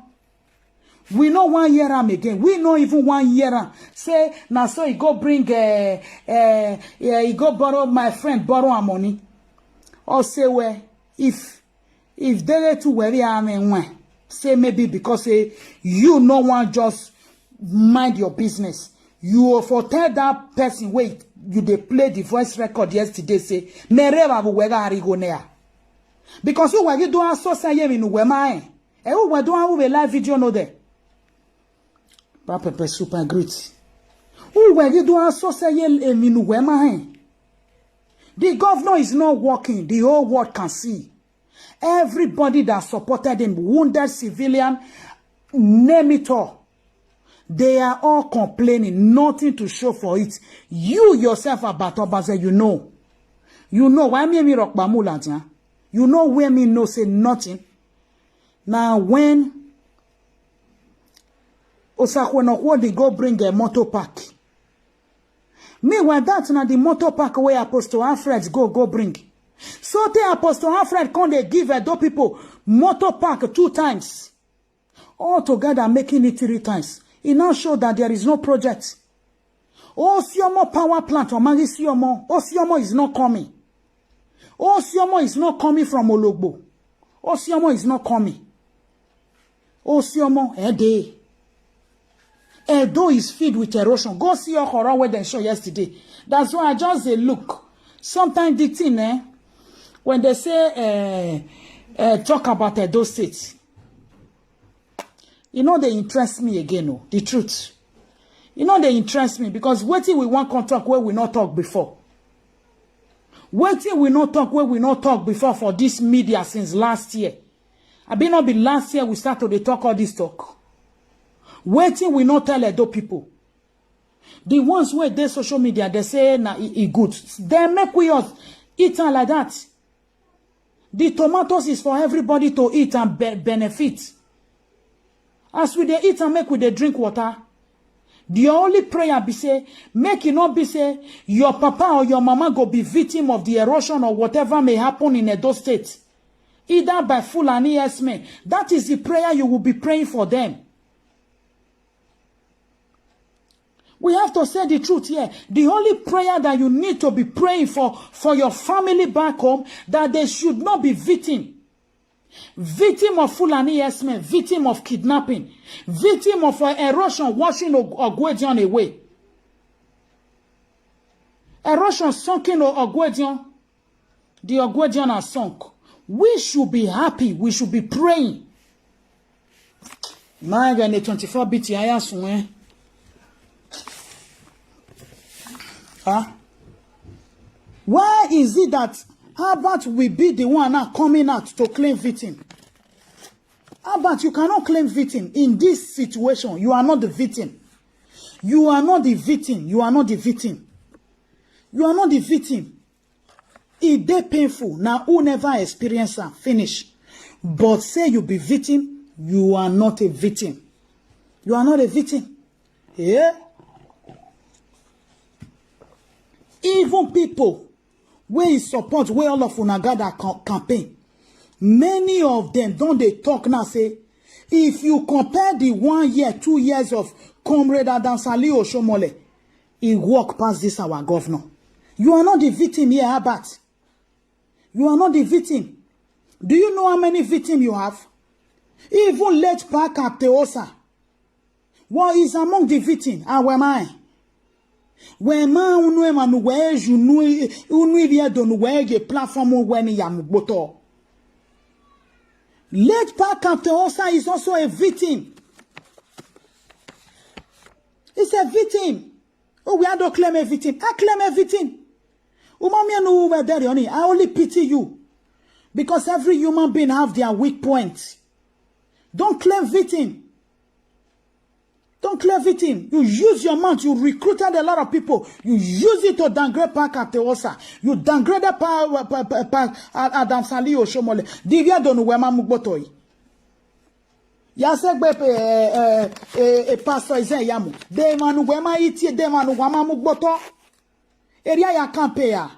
We no wan hear am again. We no even wan hear am. Say na so he go bring, uh, uh, uh, he go borrow, my friend borrow am money. Or say, well, if, if they too worry am and when, say maybe because say you no wan just mind your business. You for tell that person wey you dey play the voice record yesterday say mere babu wega arigonea. Because you were doing so say yemi no wema eh. E u we do an u be live video no there. Ba pepe super great. U we gi do an so say ye emi no wema eh. The governor is not working. The whole world can see. Everybody that supported him, wounded civilian, name it all. They are all complaining, nothing to show for it. You yourself, Abato Baze, you know. You know why me, me rock Bamulantia? You know where me no say nothing. Now when Osakwenokwo dey go bring a motor park. Meanwhile, that na the motor park wey Apostle Alfred go, go bring. So tey Apostle Alfred come dey give Edo people motor park two times. All together making it three times. E now show that there is no project. Osiomo power plant or Magi Siomo, Osiomo is not coming. Osiomo is not coming from Ologbo. Osiomo is not coming. Osiomo, Ede. Edo is filled with erosion. Go see your horror wey dem show yesterday. That's why I just dey look. Sometimes the thing, eh, when they say, eh, eh, talk about Edo State, e no dey interest me again o, the truth. E no dey interest me because wetin we wan come talk wey we no talk before. Wetin we no talk wey we no talk before for this media since last year. Abi no be last year we start to dey talk all this talk? Wetin we no tell Edo people? The ones wey dey social media, they say na e, e good. Then make we us eat am like that. The tomatoes is for everybody to eat and be-, benefit. As we dey eat and make we dey drink water, the only prayer be say, make e no be say your papa or your mama go be victim of the erosion or whatever may happen in Edo State, either by Fulani herdsmen. That is the prayer you will be praying for them. We have to say the truth here. The only prayer that you need to be praying for, for your family back home, that they should not be victim. Victim of Fulani herdsmen, victim of kidnapping, victim of, uh, erosion washing Og-, Ogwedion away. Erosion sunken O-, Ogwedion. The Ogwedion are sunk. We should be happy. We should be praying. My God, the twenty-four bit ya ya sun, eh? Huh? Why is it that Albert will be the one now coming out to claim victim? Albert, you cannot claim victim in this situation. You are not the victim. You are not the victim. You are not the victim. You are not the victim. E dey painful. Now, who never experience am finish? But say you be victim, you are not a victim. You are not a victim. Yeah. Even people wey e support, wey all of una gather cam-, campaign, many of them don dey talk now say, if you compare the one year, two years of Comrade Adam Sali Oshomole, e work pass this our governor. You are not the victim here, Albert. You are not the victim. Do you know how many victims you have? Even late Pa Captain Osa, well, is among the victim. Ah, where am I? Where am I? Unu ema nu where you nu, unu iri edo nu where ye platform when ya mugboto. Late Pa Captain Osa is also a victim. He's a victim. Oh, we had to claim a victim. I claim a victim. Umami anu we there, Oni. I only pity you. Because every human being have their weak point. Don't claim victim. Don't claim victim. You use your mouth. You recruited a lot of people. You use it to downgrade Pa Captain Osa. You downgraded Pa, Pa, Pa, Pa, Adam Sali Oshomole. Di via donu wema mugbotoi. Ya se gbe pe, eh, eh, eh, eh, pastor Isaiah Yamu. De manu wema iti, de manu wema mugboto. Area ya campaign ya.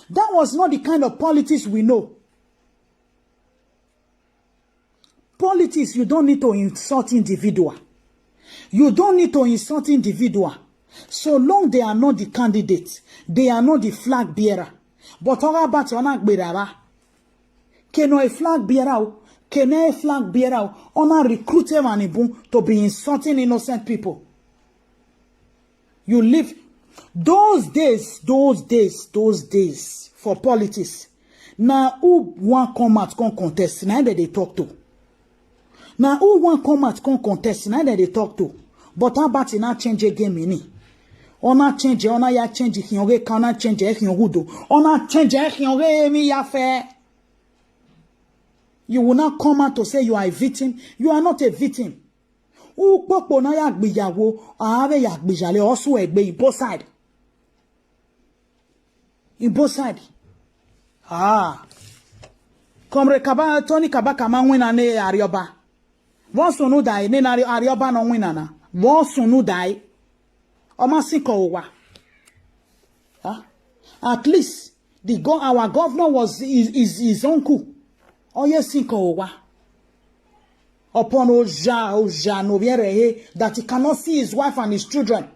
That was not the kind of politics we know. Politics, you don't need to insult individual. You don't need to insult individual. So long they are not the candidate, they are not the flag bearer. But all about you, not berara. Keno a flag bearer, keno a flag bearer, ona recruit him and Ibun to be insulting innocent people. You live those days, those days, those days for politics. Now who one come out come contest? Now that they talk to. Now who one come out come contest? Now that they talk to. But how about you not change a game in it? Ona change, ona ya change, hinyoge kana change, hinyogudo. Ona change, hinyoge mi ya fair. You will not come out to say you are a victim. You are not a victim. Ukpokpo na ya gbiyawo, ave ya gbijale, also egbe in both side. In both side. Ah. Comrade Kaba, Tony Kabaka ma win an Arioba. Won sunu dai, ne na Arioba no win ana. Won sunu dai. Oma sinko owa. Huh? At least the go our governor was his, his, his uncle. Oye sinko owa. Upon Oja, Oja no that he cannot see his wife and his children.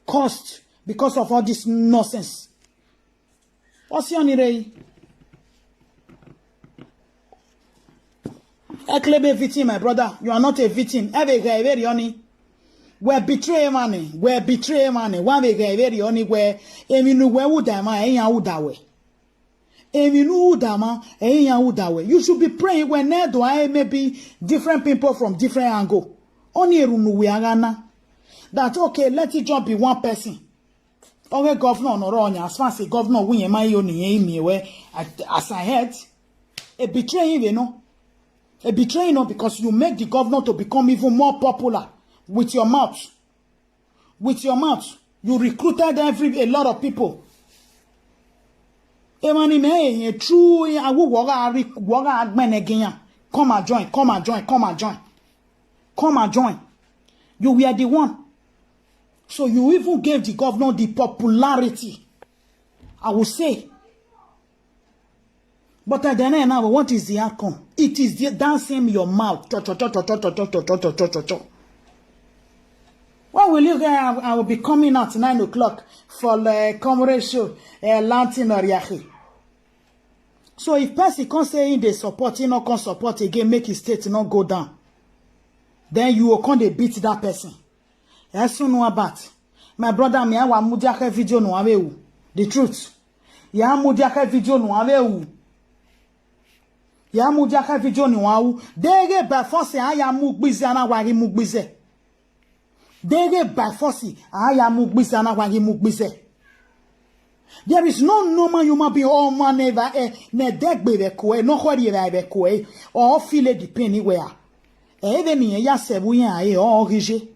Cost because of all this nonsense. What's your name? Eklebe victim, my brother. You are not a victim. Ebe ga ebe rioni. We betray money. We betray money. Wa be ga ebe rioni. We eminu we udama enya udawe. Eminu udama enya udawe. You should be praying when do I maybe different people from different angle. Oni erunu we agana. That okay, let it just be one person. Okay, governor no ronya as far as governor we ma yo ni emi we as I heard. A betraying, you know. A betraying, no, because you make the governor to become even more popular with your mouth. With your mouth, you recruited every a lot of people. Emani me a true awu woga woga agbeneginya. Come and join, come and join, come and join. Come and join. You were the one. So you even gave the governor the popularity. I will say. But at the end now, what is the outcome? It is the dancing your mouth. Cho, cho, cho. When will you get? I, I will be coming out nine o'clock for the comrade show, uh, Lantin Oriahi. So if person can say in the support, he not can support again, make his state not go down. Then you will come dey beat that person. As soon as about my brother, me I want mudiake video no awe. The truth. Ya mudiake video no awe. Ya mudiake video no awe. Dege by force, I am mugbize and I wagi mugbize. Dege by force, I am mugbize and I wagi mugbize. There is no normal human being or man ever eh, ne degbe ve kue, no hori ve ve kue, or feel the pain anywhere. Eve ni ya sebu ya e o gije.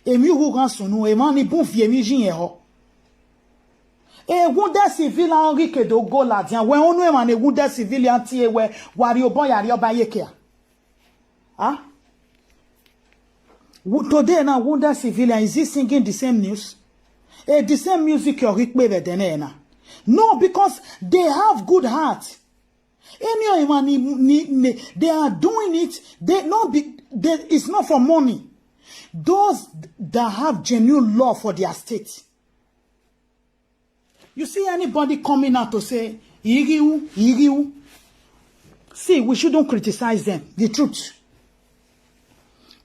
Emi hu gan sunu, e man ni bun fi emi jin e ho. E gunde civil an ri kedo go la dia, we onu e man e gunde civil an ti e we, wari obo yari oba yekea. Ah? Today now, wounded civilian, is he singing the same news? Eh, the same music you're then. No, because they have good heart. Any man, they are doing it. They not be. They, it's not for money. Those that have genuine love for their state. You see anybody coming out to say, Iriu, Iriu? See, we shouldn't criticize them. The truth.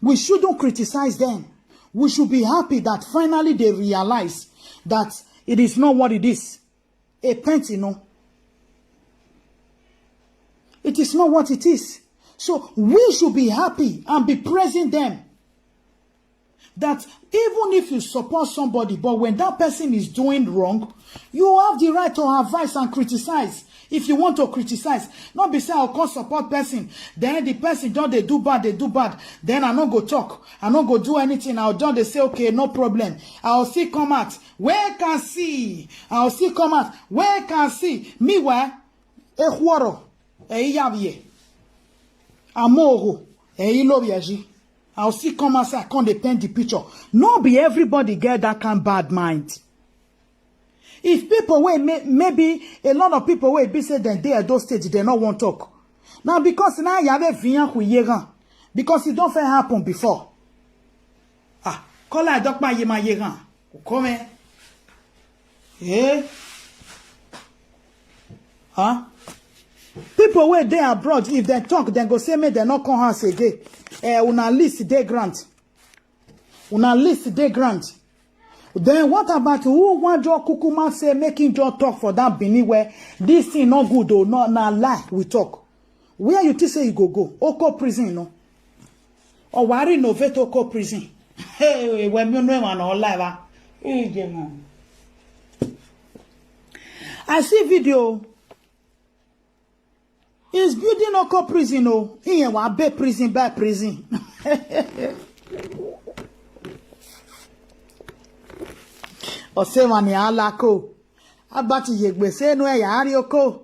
We shouldn't criticize them. We should be happy that finally they realize that it is not what it is. A paint, you know. It is not what it is. So we should be happy and be praising them. That even if you support somebody, but when that person is doing wrong, you have the right to advise and criticize. If you want to criticize, not be say I go come support person, then the person don dey do bad, dey do bad, then I no go talk, I no go do anything, I go just dey say okay, no problem, I go still come out, where can see, I go still come out, where can see. Meanwhile, ehuoro, eyi yabie, amoro, eyi lobiaji. I will still come outside, come dey paint the picture. No be everybody get that kind bad mind. If people wey may, maybe a lot of people wey be say dem dey Edo State, dem no wan talk. Now because now you have a vinya kuyegan. Because it don't fair happen before. Ah, call her Dokpa Yema Yegan. Come here. Eh? Huh? People where they abroad, if they talk, then go say me they not come house again. Eh, una list dey grant. Una list dey grant. Then what about who want your kukuma say making your talk for that Benin where this thing not good or not na lie we talk. Where you think say you go go? Oko prison no. Or why renovate Oko prison? Hey, when you know one or live. I see video. He's building Oko prison. Oh, he wa be prison by prison. Osewani alako. Abati yegbe se no ya ari oko.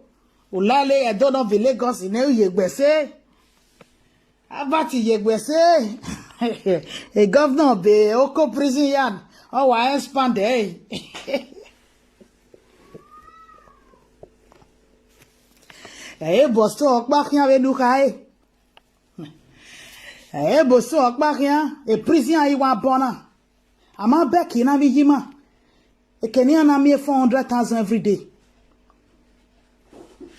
Ulale edo no be Lagos ne yegbe se. Abati yegbe se. A governor be Oko prison yard. Oh, I expand eh. Eh, bosto okpa kian we nuka eh. Eh, bosto okpa kian e prison ayi wa bona. Ama beki na vi yima. E kenia na me four hundred thousand every day.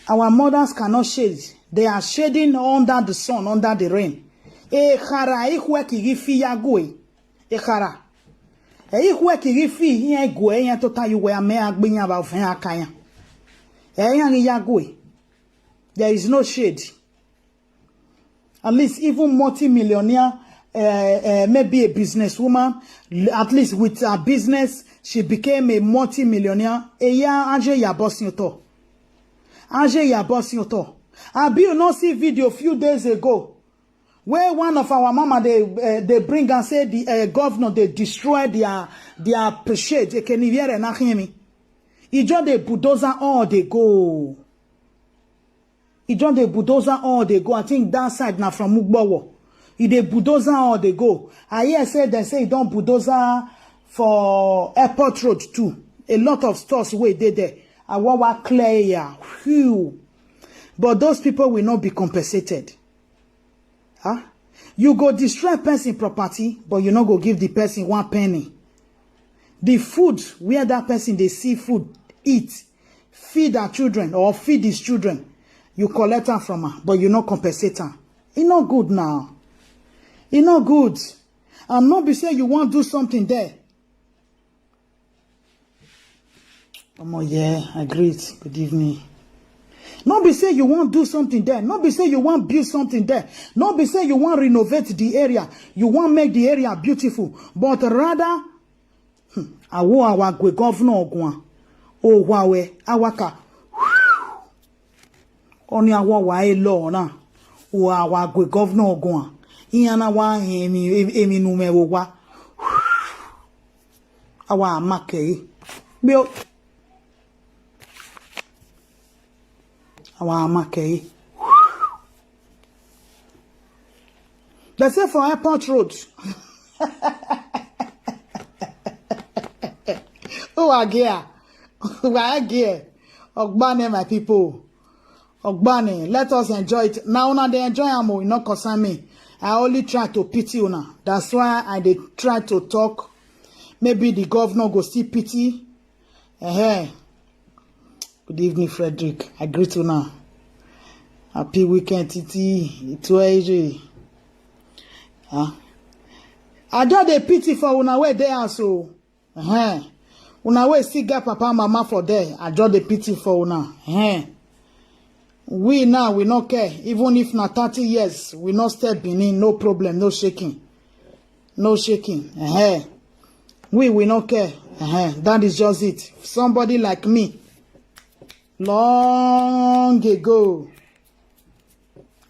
Our mothers cannot shade. They are shading under the sun, under the rain. E khara ihwe ki gifi ya gwe. E khara. E ihwe ki gifi yen gwe yen tota yuwe ame agbinya ba ofen akanya. E yan ya gwe. There is no shade. At least even multi-millionaire, uh, uh, maybe a businesswoman, at least with her business, she became a multi-millionaire. Eya anje ya boss yoto. Anje ya boss yoto. Abi you not see video few days ago where one of our mama they uh, they bring and say the uh, governor they destroy their their appreciate. Ekeni yere na himi. Ijo the bulldozer all they go. E don dey bulldozer all dey go. I think that side na from Ugbowo. E dey bulldozer all dey go. I hear say dem say e don bulldozer for airport road too. A lot of stores wey dey there. Awowa clear ya. Whew. But those people will not be compensated. Huh? You go destroy person property, but you no go give the person one penny. The food where that person dey see food eat, feed her children or feed his children, you collect am from her, but you no compensate am. E no good now. E no good. And no be say you wan do something there. Omo, yeah, I greet. Good evening. No be say you wan do something there. No be say you wan build something there. No be say you wan renovate the area. You wan make the area beautiful. But rather, hmm, awo awa gwe governor ogun. O wa we awaka. Oni awo wa e lo na. O awa gwe governor ogun. Iyan na wa emi emi nume wo wa. Awa amake. Bio. Awa amake. They say for airport road. Who are there? Who are there? Ogbane, my people. Ogbane, let us enjoy it. Now una dey enjoy am o, e no concern me. I only try to pity una. That's why I dey try to talk. Maybe the governor go still pity. Uh-huh. Good evening, Frederick. I greet una. Happy weekend, Titi. It's Wednesday. Huh? I just dey pity for una wey dey house o. Uh-huh. Una wey still get papa mama for there, I just dey pity for una. Uh-huh. We now, we no care. Even if na thirty years, we no step Benin, no problem, no shaking. No shaking. Uh-huh. We, we no care. Uh-huh. That is just it. Somebody like me, long ago,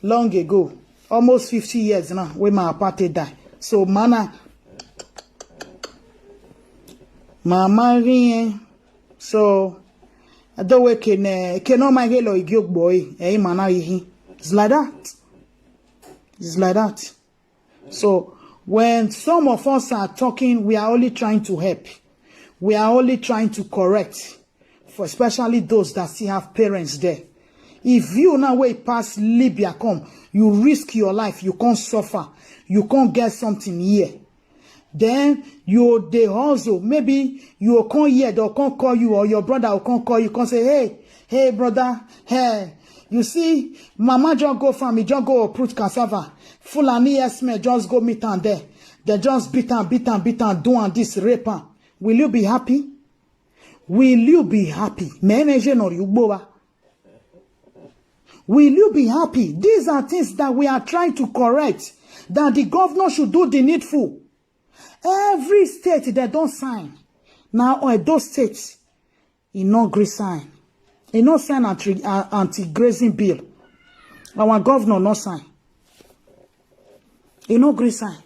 long ago, almost fifty years now, wey my papa take die. So, mana, mama rin, so, I don't wake in, eh, ke no my halo igiogbo, eh, eh, mana ihi. It's like that. It's like that. So, when some of us are talking, we are only trying to help. We are only trying to correct, for especially those that still have parents there. If you now wey pass Libya come, you risk your life, you can't suffer, you can't get something here. Then you dey hustle, maybe you go come here, they'll come call you, or your brother will come call you, come say, "Hey, hey, brother, hey, you see, mama just go farm, he just go uproot cassava. Fulani S M just go meet am there. They just beat am, beat am, beat am, do am this, rape am." Will you be happy? Will you be happy? Mene je no yugbowa. Will you be happy? These are things that we are trying to correct, that the governor should do the needful. Every state they don't sign. Now, Edo State, he no gree sign. He no sign anti, uh, anti-grazing bill. Our governor no sign. He no gree sign.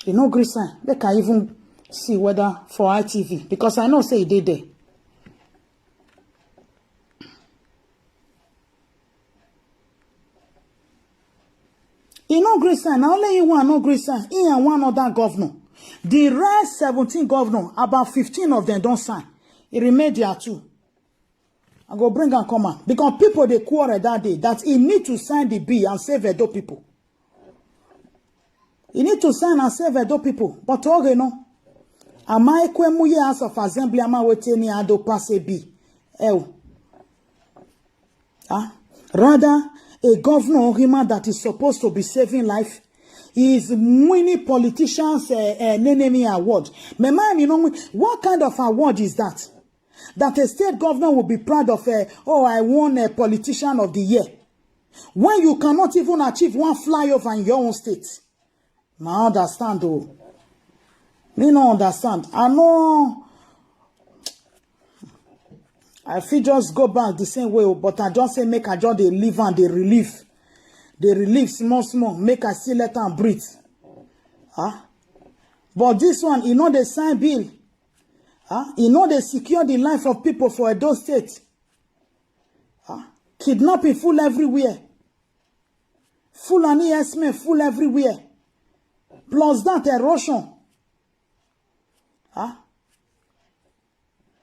He no gree sign. Make I even see whether for I T V, because I know say he dey there. He no gree sign. Na only him one no gree sign. He and one other governor. The rest seventeen governor, about fifteen of them don't sign. He remain there too. I go bring am come out. Because people dey quarrel that day that he need to sign the bill and save Edo people. He need to sign and save Edo people. But okay, no. Ama ekwe muye House of Assembly ama weteni ado pass a bill. Eh, oh. Ah, rather, a governor or human that is supposed to be saving life is winning politicians uh, uh, Nenemi award. My man, you know, what kind of award is that? That a state governor will be proud of, uh, "Oh, I won a politician of the year." When you cannot even achieve one flyover in your own state. Na understand, oh. Me no understand. I know I fit just go back the same way, oh, but I just say make I just dey live and dey relieve. Dey relieve small, small. Make I still let am breathe. Huh? But this one, e no dey sign bill. Huh? E no dey secure the life of people for Edo State. Huh? Kidnapping full everywhere. Fulani S M full everywhere. Plus that erosion. Huh?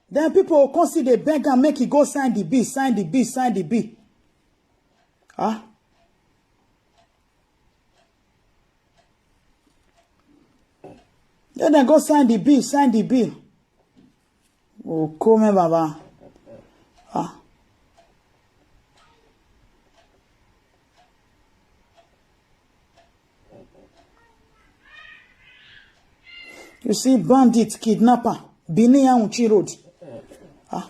Then people will come see the beggar, make he go sign the bill, sign the bill, sign the bill. Huh? Then they go sign the bill, sign the bill. Oh, come, Baba. Ah. You see, bandit, kidnapper, Benin Auchi Road. Ah.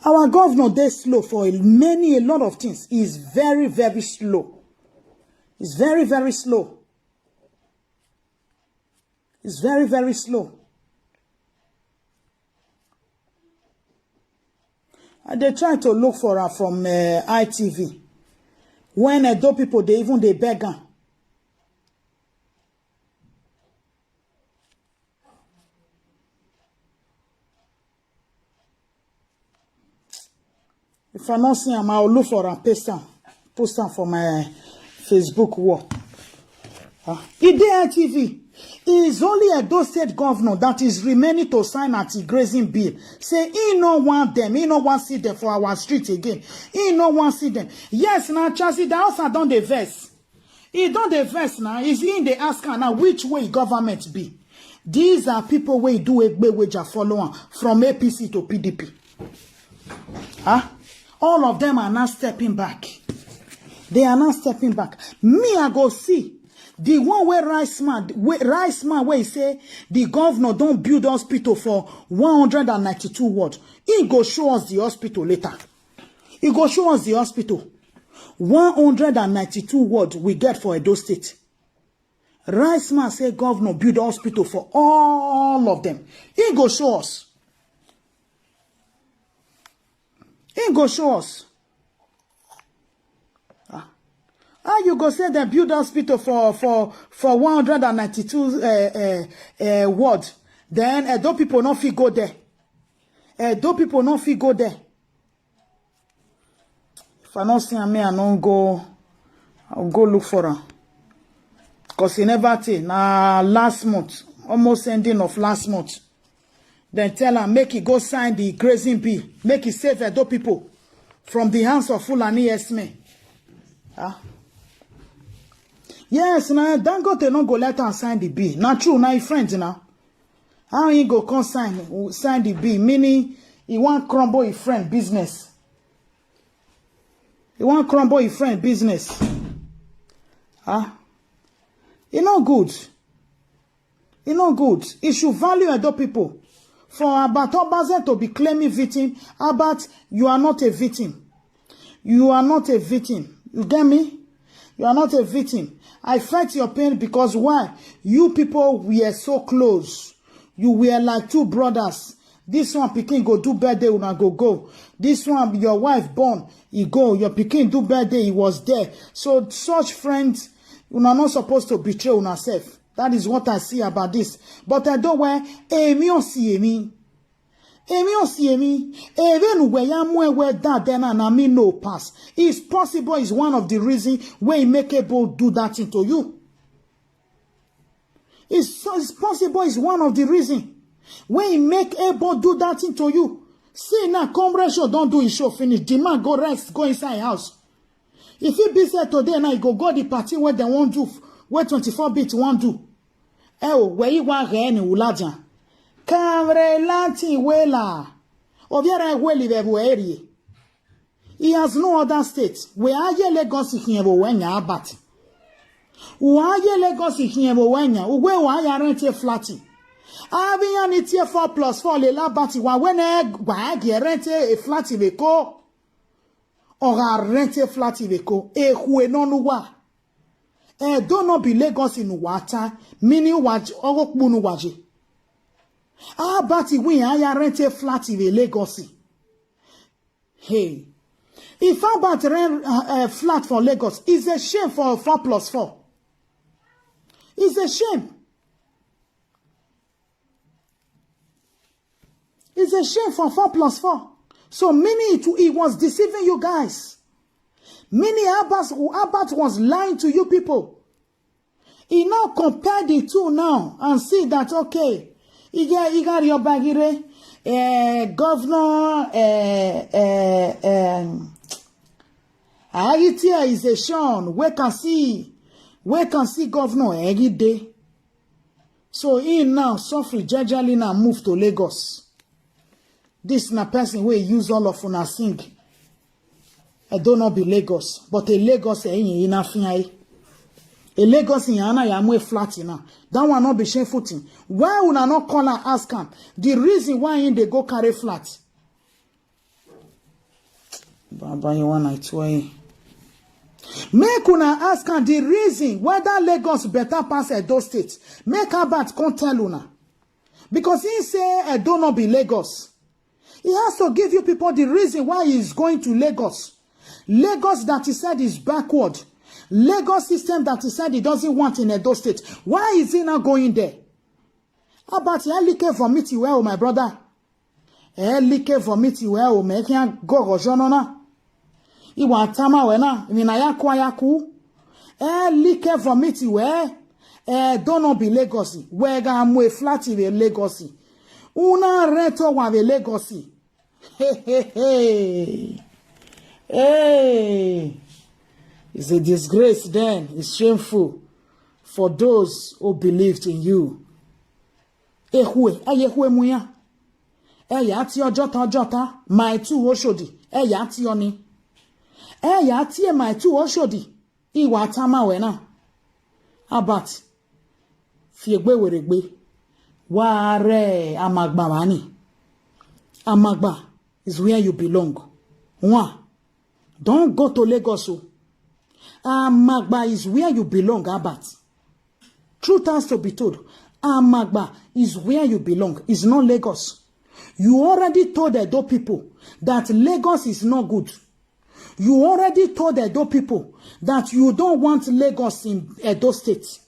Our governor dey slow for a- many, a lot of things. He's very, very slow. He's very, very slow. He's very, very slow. I dey try to look for her from uh, I T V. When Edo people dey even dey beg am. If I no see am, I will look for am, paste am, post am for my Facebook wall. Ah, e dey I T V. He is only Edo State governor that is remaining to sign anti-grazing bill. Say he no want them, he no want see them for our street again. He no want see them. Yes, now Chasi Dawson don dey vex. He don dey vex now. Is he dey ask am now which way government be? These are people wey do Egbe Weja follow am from A P C to P D P. Huh? All of them are now stepping back. They are now stepping back. Me, I go see the one where rice man, where rice man, where he say the governor don't build hospital for one hundred and ninety-two ward. He go show us the hospital later. He go show us the hospital. One hundred and ninety-two ward we get for Edo State. Rice man say governor build hospital for all of them. He go show us. He go show us. Ah. How you go say they build hospital for for for one hundred and ninety-two uh, uh, uh, ward? Then Edo people no fit go there. Edo people no fit go there. If I no see am, me I no go. I'll go look for am. Cause he never tey. Na last month, almost ending of last month. Then tell am make he go sign the grazing bill, make he save Edo people from the hands of Fulani S M E. Ah. Yes, na Dangote no go let am sign the bill. Na true, na him friend na. How he go come sign, sign the bill? Meaning he wan crumble his friend business. He wan crumble his friend business. Ah, e no good. E no good. He should value Edo people. For Abat Obaze to be claiming victim, Abat, you are not a victim. You are not a victim. You get me? You are not a victim. I felt your pain because why? You people were so close. You were like two brothers. This one pikin go do birthday, una go go. This one, your wife born, he go. Your pikin do birthday, he was there. So such friends, una not supposed to betray una self. That is what I see about this. But I don't wear emi o si emi. Emi o si emi. Even where ya mwe where that then and I mean no pass. It's possible is one of the reasons where he make able do that thing to you. It's, it's possible is one of the reason when he make able do that thing to you. See now, comrade show don't do his show finish. The man go rest, go inside house. If he be said today now, he go go the party where they won't do, where twenty-four bit won't do. Eh, oh, where you want any ulajan? Kamre lanti wela. Obiara weli vebu eri. He has no other state. We are ye Lagos here we when ya Abat. We are ye Lagos here we when ya. We we ya rent a flat. Abi ya ni tier four plus four le la Abat wa when e gba ge rent a flat we ko. Or a rent a flat we ko. E hue no nuwa. E do not be Lagos in water. Meaning wa ogo kpunu waje. Abat we ya rent a flat in Lagos. Hey, if Abat rent uh, a flat for Lagos, it's a shame for four plus four. It's a shame. It's a shame for four plus four. So meaning it, it was deceiving you guys. Meaning Abat, Abat was lying to you people. He now compare the two now and see that, okay, Iga, Iga Riobagire, eh, governor, eh, eh, um, Aitia is a Sean, we can see, we can see governor every day. So he now suffer gradually now move to Lagos. This na person wey use all of una sing. I don't know be Lagos, but a Lagos eh, in Afiai. A Lagos in Ana Yamwe flat now. That one not be shameful thing. Why una not call and ask am? The reason why in they go carry flat. Baba, you want I try. Make una ask am the reason whether Lagos better pass Edo State. Make Albert come tell una. Because he say Edo not be Lagos. He has to give you people the reason why he is going to Lagos. Lagos that he said is backward. Lagos system that he said he doesn't want in Edo State. Why is he not going there? Albert, I like vomit you well, my brother. E like vomit we o me kian gogo jonona. Iwa tama we na, mi na yaku ayaku. E like vomit we. E don't know be Lagos. We ga mu a flat in Lagos. Una rent wa be Lagos. Hey, hey, hey. Hey. It's a disgrace then. It's shameful for those who believed in you. Ehue, ayehue muya. Eya ti Ojota Ojota, my two Oshodi. Eya ti oni. Eya ti my two Oshodi. Iwa tama we na. Albert. Fiegbe weregbe. Ware Amagba wani. Amagba is where you belong. One. Don't go to Lagos o. Amagba is where you belong, Albert. Truth has to be told. Amagba is where you belong. It's not Lagos. You already told Edo people that Lagos is not good. You already told Edo people that you don't want Lagos in Edo State.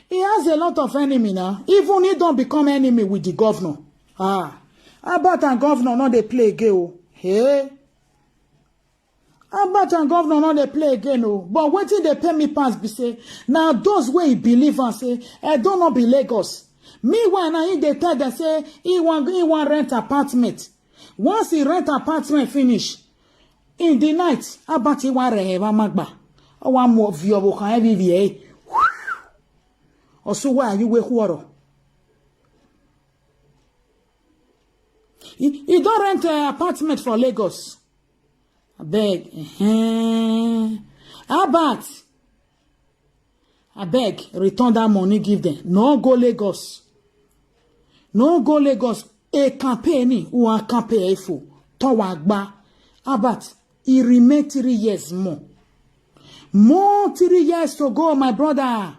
He has a lot of enemy now. Even he don't become enemy with the governor. Ah, Albert and governor no dey play again o. Hey. Albert and governor no dey play again o. But wetin dey pay me pass be say na those wey believe am say Edo no be Lagos. Meanwhile, na him dey tell dem say he wan he wan rent apartment. Once he rent apartment finish, in the night, Albert he wan rehe wa magba. O wa mo vi obo kan every vie. Osu wa you we huoro. He, he don rent an apartment for Lagos. Abeg, uh-huh. Albert, abeg, return that money give them. No go Lagos. No go Lagos. A campaign, who are campaign for? Towagba. Albert, it remain three years more. More three years to go, my brother.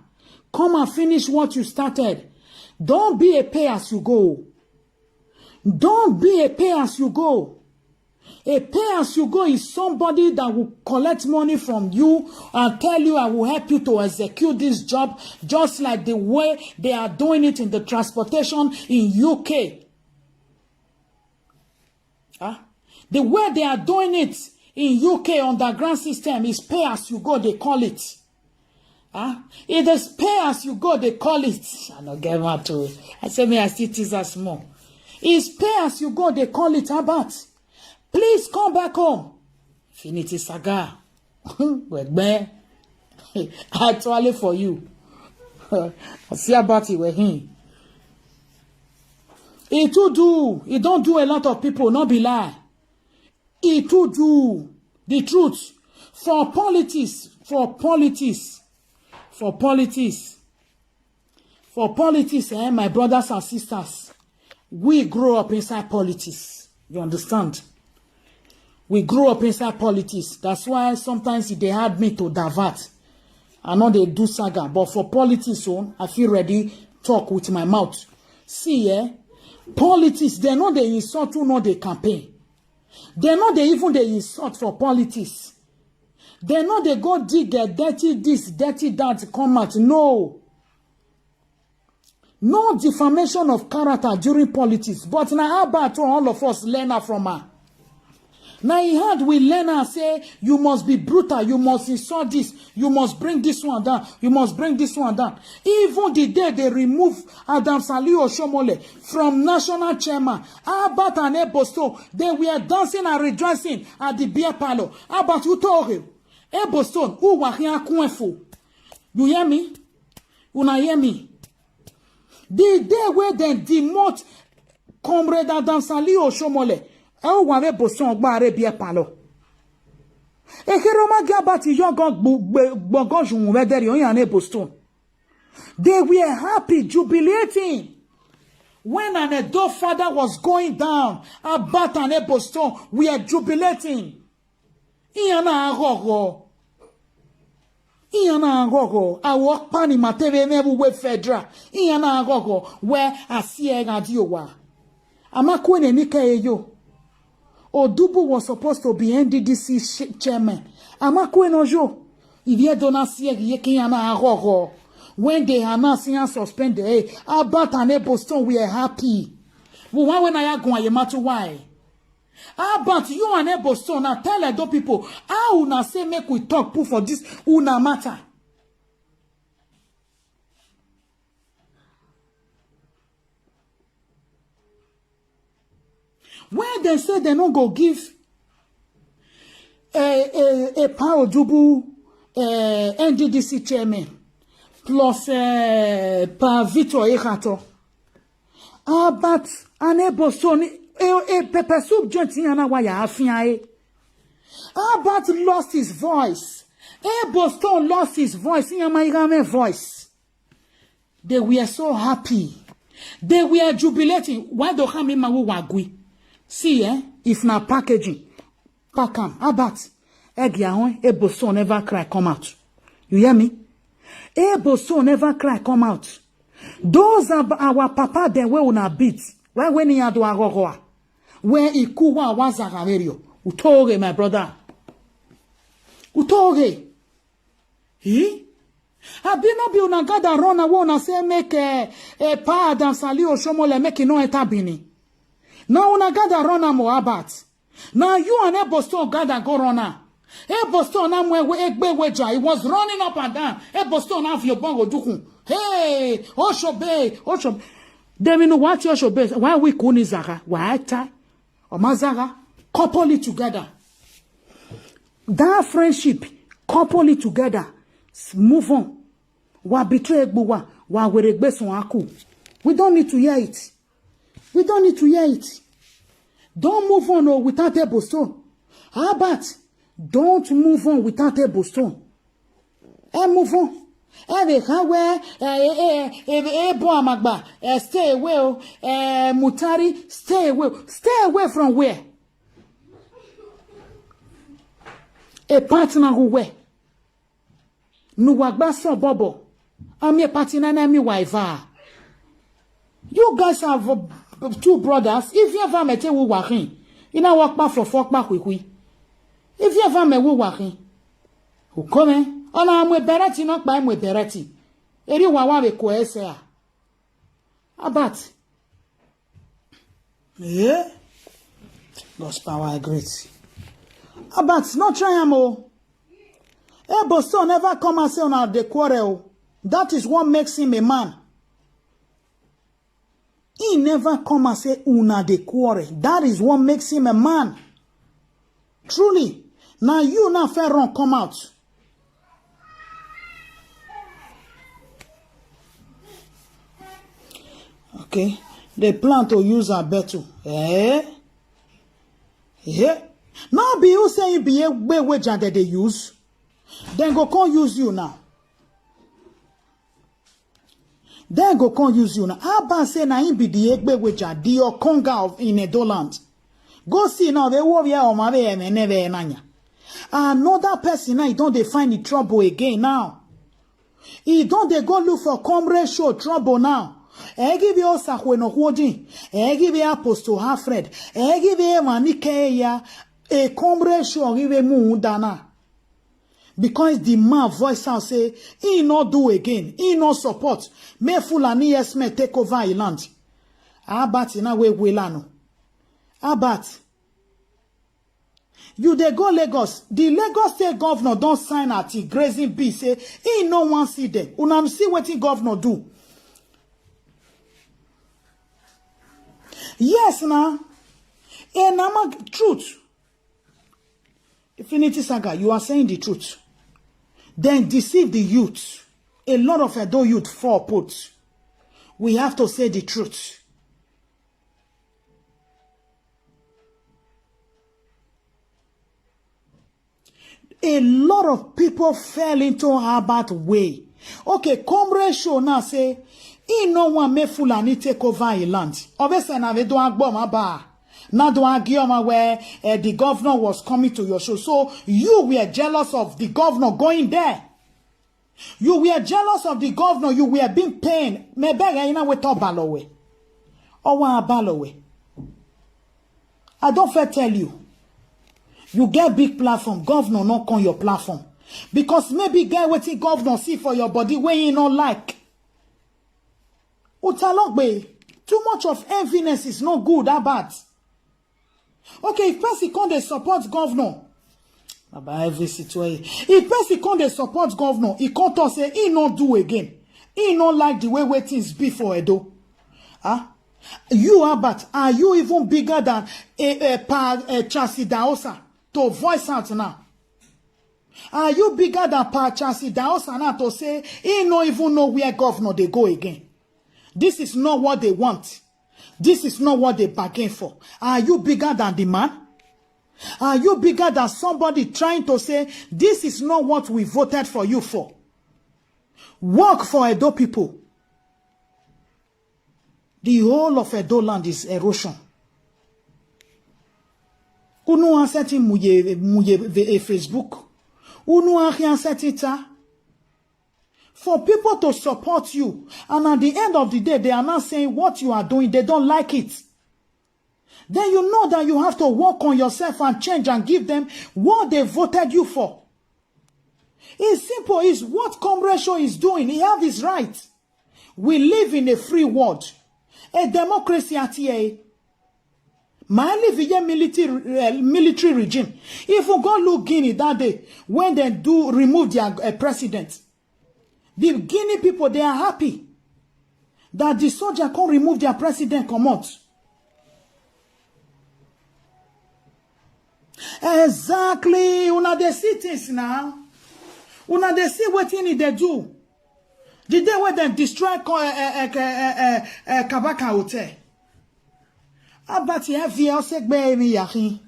Come and finish what you started. Don't be a pay as you go. Don't be a pay as you go. A pay as you go is somebody that will collect money from you and tell you, "I will help you to execute this job," just like the way they are doing it in the transportation in U K. Huh? The way they are doing it in U K underground system is pay as you go, they call it. Huh? It is pay as you go, they call it. I no get mad too. I say me, I still tease us more. It's pay as you go, they call it. Albert, please come back home. Infinity Saga. Wegbe. Actually for you. I see about it with him. He too do. He don't do a lot of people, not be lie. He too do. The truth. For politics, for politics, for politics, for politics, eh, my brothers and sisters, we grow up inside politics. You understand? We grow up inside politics. That's why sometimes e dey hard me to divert. I no dey do saga, but for politics, oh, I feel ready talk with my mouth. See, eh? Politics, they no dey insult who no dey campaign. They no dey even dey insult for politics. They no dey go dig a dirty this, dirty that, come out. No. No defamation of character during politics. But na Albert, all of us learn her from her. Now he had we learn her say, "You must be brutal, you must insult this, you must bring this one down, you must bring this one down." Even the day they remove Adam Saliu Oshomole from national chairman, Albert and Ebo Stone, they were dancing and rejoicing at the beer parlor. Albert, you told him, Ebo Stone, who were here, Kuenfo? You hear me? Una hear me? The day where they demote Comrade Adam Saliu Oshomole, e o wa Ebo Stone gba Arabia Palo. Ekere ma gi Albert yo gan gbogan jun we deri oyan Ebo Stone. They were happy, jubilating. When an Edo father was going down, Albert and Ebo Stone were jubilating. Iyan na agogo. Iyan na agogo. Awo pani mateve me we federal. Iyan na agogo. Where I see a radio wa. Amakwene nike yo. Odubu was supposed to be N D D C sh- chairman. Amakwene ojo. If you don't see a yeke iyan na agogo. When they announce and suspend, eh, Albert and Ebo Stone, we are happy. We want when I go and you matter why. How about you and Ebo Stone? Now tell Edo people how una say make we talk put for this una matter. When they say they no go give a a, a power double uh, N D D C chairman plus uh, Pa Victor Ekato. Albert and Ebo Stone, a, a pepper soup joint in Anawaya Afia. Albert lost his voice. Ebo Stone lost his voice in Amaigame voice. They were so happy. They were jubilating. Why do come in Mawu Wagui? See, eh? If na packaging, pack am. Albert, Egiahon, Ebo Stone never cry come out. You hear me? Ebo Stone never cry come out. Those are our papa, then we una beat. Why when he had to agogoa? Where he kuwa was a gaverio. Utoge, my brother. Utoge. He? Abi no be una gather run away una say make eh, eh, Pa Adam Sali Oshomole make e no enter Benin. Now una gather run am Albert. Now you and Ebo Stone gather go run am. Eboston na mwe egbe weja. He was running up and down. Eboston na fi obon odukun. Hey, Oshobe, Oshobe. Demi no what Oshobe. Why we kuni zaga? Why ta? Omazaga. Couple it together. That friendship, couple it together. Move on. Wa betray egbuwa. Wa weregbe sun aku. We don't need to hear it. We don't need to hear it. Don't move on, oh, without Eboston. How about don't move on without Eboston? Eh, move on. Eh, they can wear, eh, eh, eh, eh, eh, Ebo Amagba, eh, stay away, oh, eh, Mutari, stay away. Stay away from where? A partner who where? Nuwagba so bobo. I'm a partner na mi wife. You guys have uh, two brothers. If you ever met a wahin, you know what pa for fuck pa quickly. If you ever met wahin, who come? Ona amwe bereti not by mwe bereti. Eri wawa we ko ese a. Abat. Yeah. God's power I great. Abat, not try am o. Eboston never come and say una dey quarrel. That is what makes him a man. He never come and say una dey quarrel. That is what makes him a man. Truly, now you now fair run come out. Okay, they plan to use a battle. Eh? Yeah. Now be you say you be a way wager that they use. Then go come use you now. Then go come use you now. How about say na him be the egbe wager, the Okonga of in Edo land? Go see now, they war here or ma be nanya. Another person now, he don't dey find the trouble again now. He don't dey go look for comrade show trouble now. E give you Osakwe no Kwodin. E give you Apostle Alfred. E give you Manike ya. A comrade show give you Muundana. Because the man voice out say, he no do again. He no support. May Fulani yes may take over a land. Abat in a way we lano. Abat. You dey go Lagos. The Lagos State governor don sign at the grazing bill say he no wan see them. Una see wetin governor do. Yes, na. And I'm a truth. Infinity Saga, you are saying the truth. Then deceive the youth. A lot of Edo youth fall put. We have to say the truth. A lot of people fell into Albert way. Okay, comrade show now say he no wan make Fulani take over a land. Obviously, now they don't go my bar. Now don't argue my where uh, the governor was coming to your show. So you were jealous of the governor going there. You were jealous of the governor. You were being pained. Maybe I know we talk Balowe. Or one Balowe. I don't fair tell you. You get big platform, governor not on your platform. Because maybe get wetin governor see for your body wey he no like. Utalogbe, too much of enviness is no good, that bad. Okay, if person come dey support governor, Baba, every situation. If person come dey support governor, he come talk say he no do again. He no like the way wey things be for Edo. Huh? You, Albert, are you even bigger than a, a, pa, a Chasi Daosa to voice out now? Are you bigger than Pa Chasi Daosa now to say he no even know where governor they go again? This is not what they want. This is not what they bargain for. Are you bigger than the man? Are you bigger than somebody trying to say this is not what we voted for you for? Work for Edo people. The whole of Edo land is erosion. Unu answer muye muye a Facebook. Unu answer ta. For people to support you, and at the end of the day, they are not saying what you are doing, they don't like it. Then you know that you have to work on yourself and change and give them what they voted you for. It's simple, it's what Comrade Show is doing. He have his right. We live in a free world, a democracy at here. Mali Viye military, uh, military regime. If you go look Guinea that day, when they do remove their uh, president, the Guinea people, they are happy that the soldier can remove their president, come out. Exactly. Una dey see things now. Una dey see wetin e dey do. The day wey dem destroy co- eh, eh, eh, eh, eh, eh, Kabaka Hotel. Abati Avia Osegbe Emi Yahin.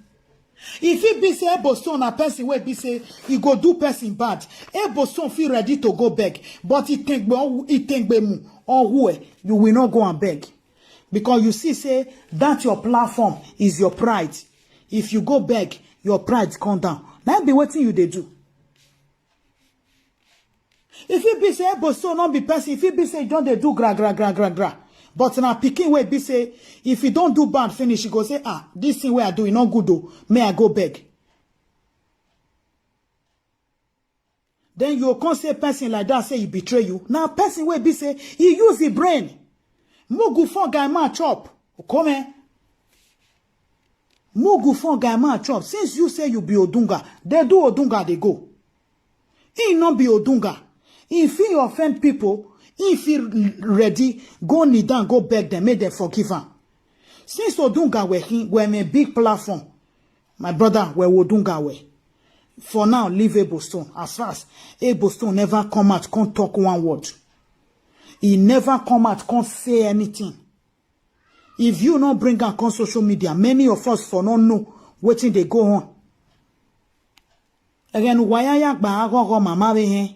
If e be say Ebostone na person wey be say e go do person bad, Ebostone fit ready to go beg. But Itengbe Itengbemu or who, you will not go and beg. Because you see say that your platform is your pride. If you go beg, your pride come down. That be wetin you dey do. If e be say Ebostone no be person, if e be say you don dey do gra gra gra gra gra, but na pikin wey be say if you don do bad finish, you go say, "Ah, this thing wey I do, e no good o, may I go beg?" Then you come say person like that say he betray you. Now person wey be say he use the brain. Mugu fun guy man chop. Come. Mugu fun guy man chop. Since you say you be Odunga, they do Odunga they go. He no be Odunga. If he offend people, if he ready, go kneel down, go beg them, make them forgive him. Since Odunga were him, were a big platform, my brother, were Odunga were. For now, leave Ebostone. As far as Ebostone never come out, come talk one word. He never come out, come say anything. If you no bring am come social media, many of us for no know wetin dey go on. Again, waya ya gba agogo mama be hen.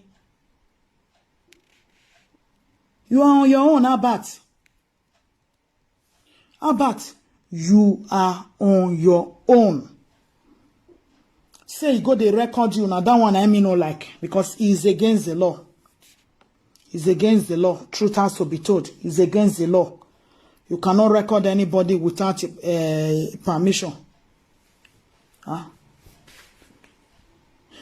You are on your own, Albert. Albert, you are on your own. Say he go dey record you now. That one I mean no like because he is against the law. It's against the law. Truth has to be told. It's against the law. You cannot record anybody without uh, permission. Huh?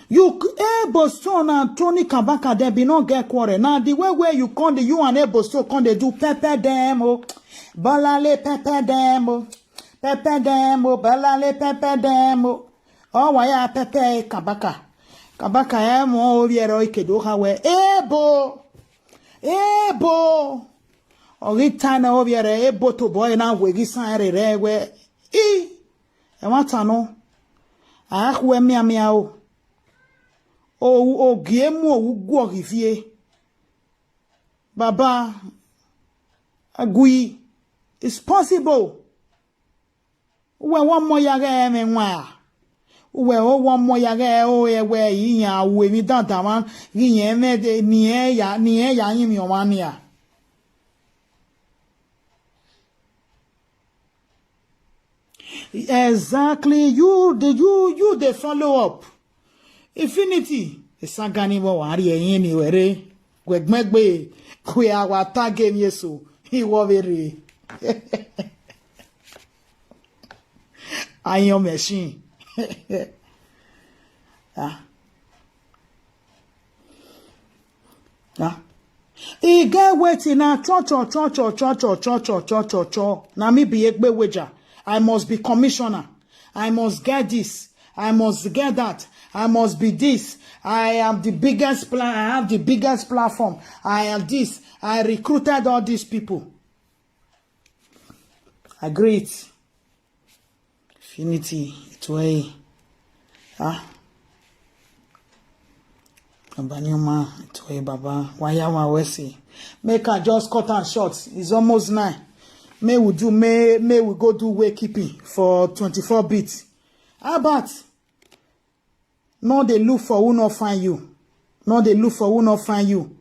You Ebostone and Tony Kabaka, they be not get quarrel. Now the way where you come, the you and Ebostone come, they do pepper them, oh, balale pepper them, oh, pepper them, oh, balale pepper them, oh. Oh, why are pepper Kabaka? Kabaka, eh, mo obiero ikedo ha we. Ebo, ebo. Ogitana obiere ebo to boy na wegi san re re we. I. E wata no. A hwe mia mia o. O o giemu o gwo gifie. Baba. Agui. It's possible. Uwe wo mo ya ge me nwa. Uwe o wo mo ya ge o e we yi ya we mi dada wan. Gi yen me de ni e ya ni e ya yin mi o wan ni ya. Exactly. You the you you dey follow up. Infinity. Esagani wo wa ri eyin ni were. Gwegbegbe. Kwe awa tage mi eso. Iwo vere. Iron machine. Ah. Ah. E get wetin na cho cho cho cho cho cho cho cho cho cho cho. Na me be Egbe Wager. I must be commissioner. I must get this. I must get that. I must be this. I am the biggest plan. I have the biggest platform. I am this. I recruited all these people. I greet. Infinity, Itwei. Ah. Abanyoma, Itwei, Baba. Wayama Wesi. Make I just cut and short. It's almost nine. May we do, may, may we go do waykeeping for twenty-four bits. How about? No, they look for who not find you. No, they look for who not find you.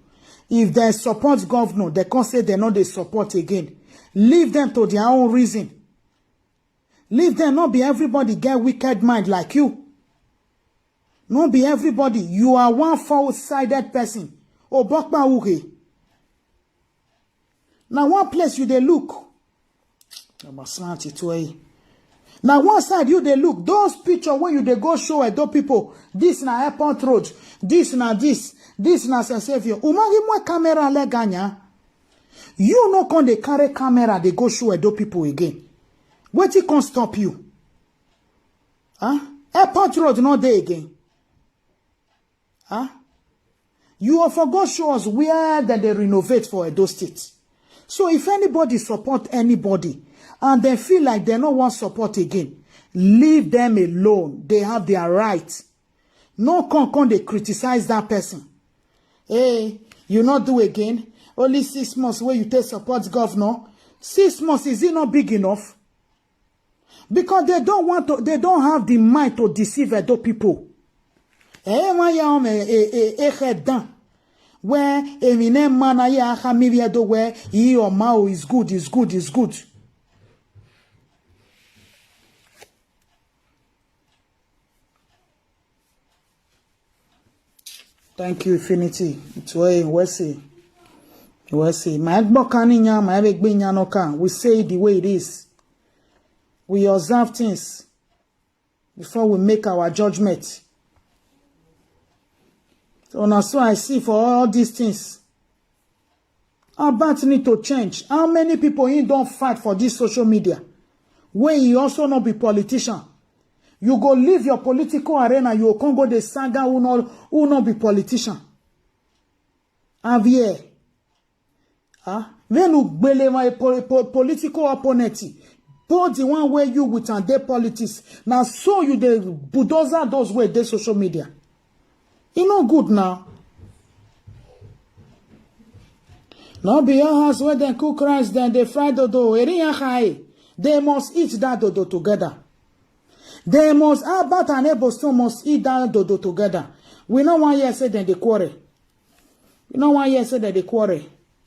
If they support governor, they can't say they know they support again. Leave them to their own reason. Leave them. Not be everybody get wicked mind like you. Not be everybody. You are one four-sided person. Obokpa uge. Now one place you they look. Now one side you they look. Those picture where you they go show Edo people. This na Airport Road. This na this. This na Saint Saviour. Umagi mwe camera leganya. You no come dey carry camera dey go show Edo people again. Wetin come stop you? Huh? Airport road no dey again. Huh? You have forgot show us where that they renovate for Edo State. So if anybody support anybody and they feel like they no want support again, leave them alone. They have their right. No come come dey criticize that person. Hey, you not do again. Only six months where you take support governor. Six months, is it not big enough? Because they don't want to, they don't have the mind to deceive Edo people. Eh, why you am a, a, a, a head down? Where a man a ya ha mi Edo where he or Mao is good, is good, is good. Thank you, Infinity. It's way, we see. We see. My gbokani nya, my big binya no can. We say the way it is. We observe things before we make our judgment. So now, so I see for all these things. Albert need to change. How many people he don't fight for this social media? When he also not be politician. You go leave your political arena, you can go the saga who not, who not be politician. Javier. Ah, when you gbele my po-, po-, political opponent, both the one where you with and their politics. Now so you the bulldozer those way they social media. E no good now. No be your house where they cook rice, then they fry dodo. Eri ya high. They must eat that dodo together. They must, Albert and Ebostone must eat that dodo together. We no one year say then they quarrel. We no one year say that they quarrel.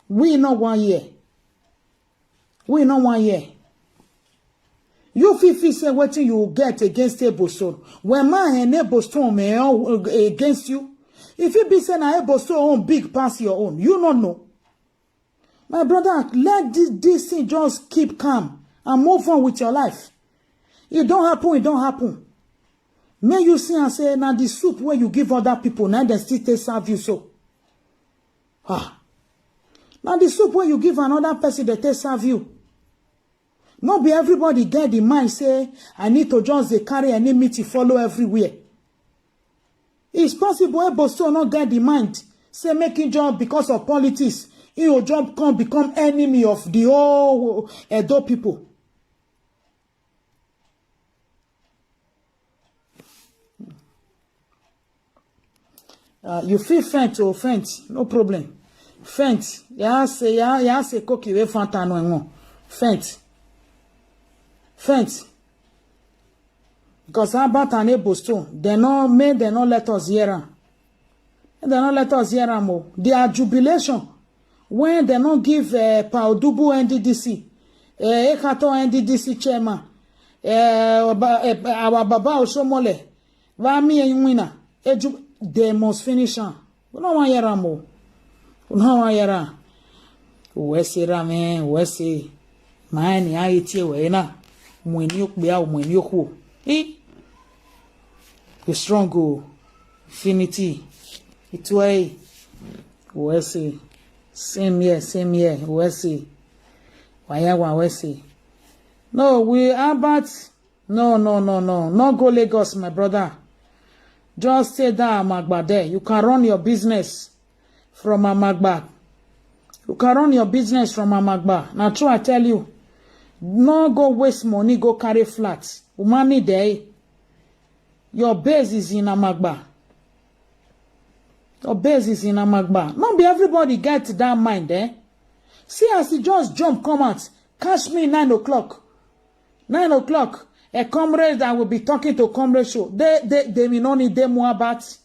We no one year. We no one year. You fit fit say wetin you get against Ebostone. When man and Ebostone may all against you. If you be say na Ebostone own big pass your own, you no know. My brother, let this, this thing just keep calm and move on with your life. It don't happen, it don't happen. May you see and say, now the soup where you give other people, now they still take serve you so. Ah. Now the soup where you give another person, they take serve you. No be everybody get the mind say, I need to just dey carry any meeting follow everywhere. It's possible Ebostone not get the mind say making job because of politics, he will job come become enemy of the whole Edo people. Uh, you feel faint or faint, no problem. Faint, ya say ya ya say cookie we fanta no enwo. Faint. Faint. Because Albert and Ebostone, they no may they no let us hear am. They no let us hear am. Oh. Their jubilation when they no give uh, Paul Dubu N D D C, uh, Ekato N D D C chairman, uh, our Baba Oshomole, Rami and Winner, they must finish am. We no wan hear am o. We no wan hear am. We say am, eh, we say. My ni I tie we na. Mo ni o pe a, mo ni o ku. Eh? We strong o. Infinity. It's way. We say. Same here, same here. We say. Waya wa we say. No, we about No, no, no, no. Not go Lagos, my brother. Just stay there, Amagba there. You can run your business from Amagba. You can run your business from Amagba. Now, true, I tell you. No go waste money, go carry flat. Umani day. Your base is in Amagba. Your base is in Amagba. Not be everybody get that mind, eh? See as he just jump come out. Catch me nine o'clock. Nine o'clock. A comrade that will be talking to comrade show. They they they may not need them more about.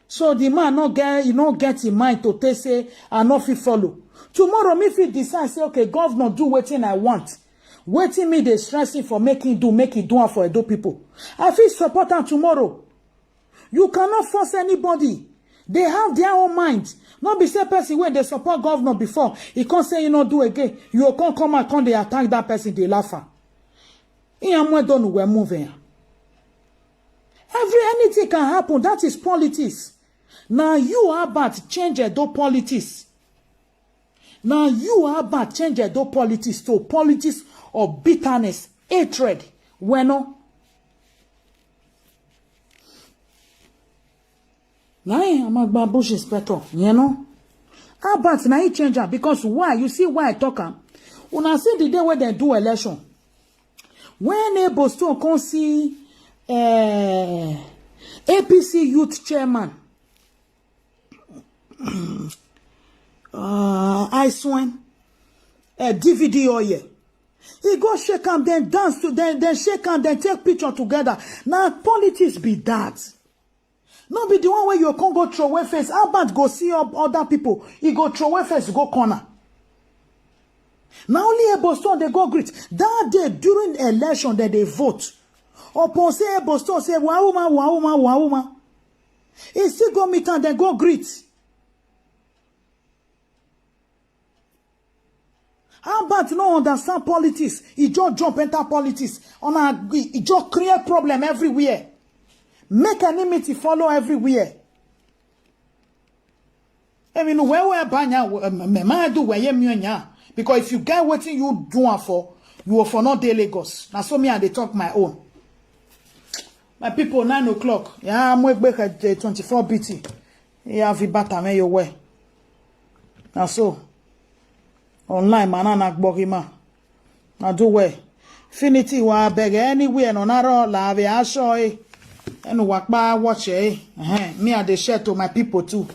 So the man not get he not get in mind to take say I not fit follow. Tomorrow me fit decide say okay governor do wetin I want. Wetin me dey stressing for making do make it do am for Edo people. I fit support am tomorrow. You cannot force anybody. They have their own mind. Not be say person when they support governor before, he can't say you not do again. You can't come and come they attack that person, they laugh am. He am well done we move here. Every anything can happen. That is politics. Now you are about change Edo politics. Now you are about change Edo politics to politics or bitterness, hatred, weno. Na him Amagba bush inspector, you know. Albert na he change am, because why? You see why I talk am? Una see the day wey dem do election, when Ebo Stone come see uh, A P C youth chairman, uh, I swear, uh, D V D oil. He go shake am, then dance to, then then shake am, then take picture together. Na politics be that. No be the one wey you come go throw away face. Albert go see up other people. He go throw away face, go corner. Na only Ebo Stone dey go greet. That day during election, dem dey vote. Upon say Ebo Stone say, "Wa woman, wa woman, wa woman." He still go meet am, dem go greet. Albert no understand politics. He just jump enter politics. Una, he he just create problem everywhere. Make enmity follow everywhere. I mean, where where banya, me ma do where ye mi nya. Because if you get wetin you do am for, you will for not dey Lagos. Na so me I dey talk my own. My people, nine o'clock. Yeah, I'm wake back at twenty-four B T. Yeah, vi bata me your way. Na so. Online, man, na gbogima. Na do well. Finity wa beg anywhere no naro la ave asho eh. Enu wakpa watch eh. Eh, me I dey share to my people too.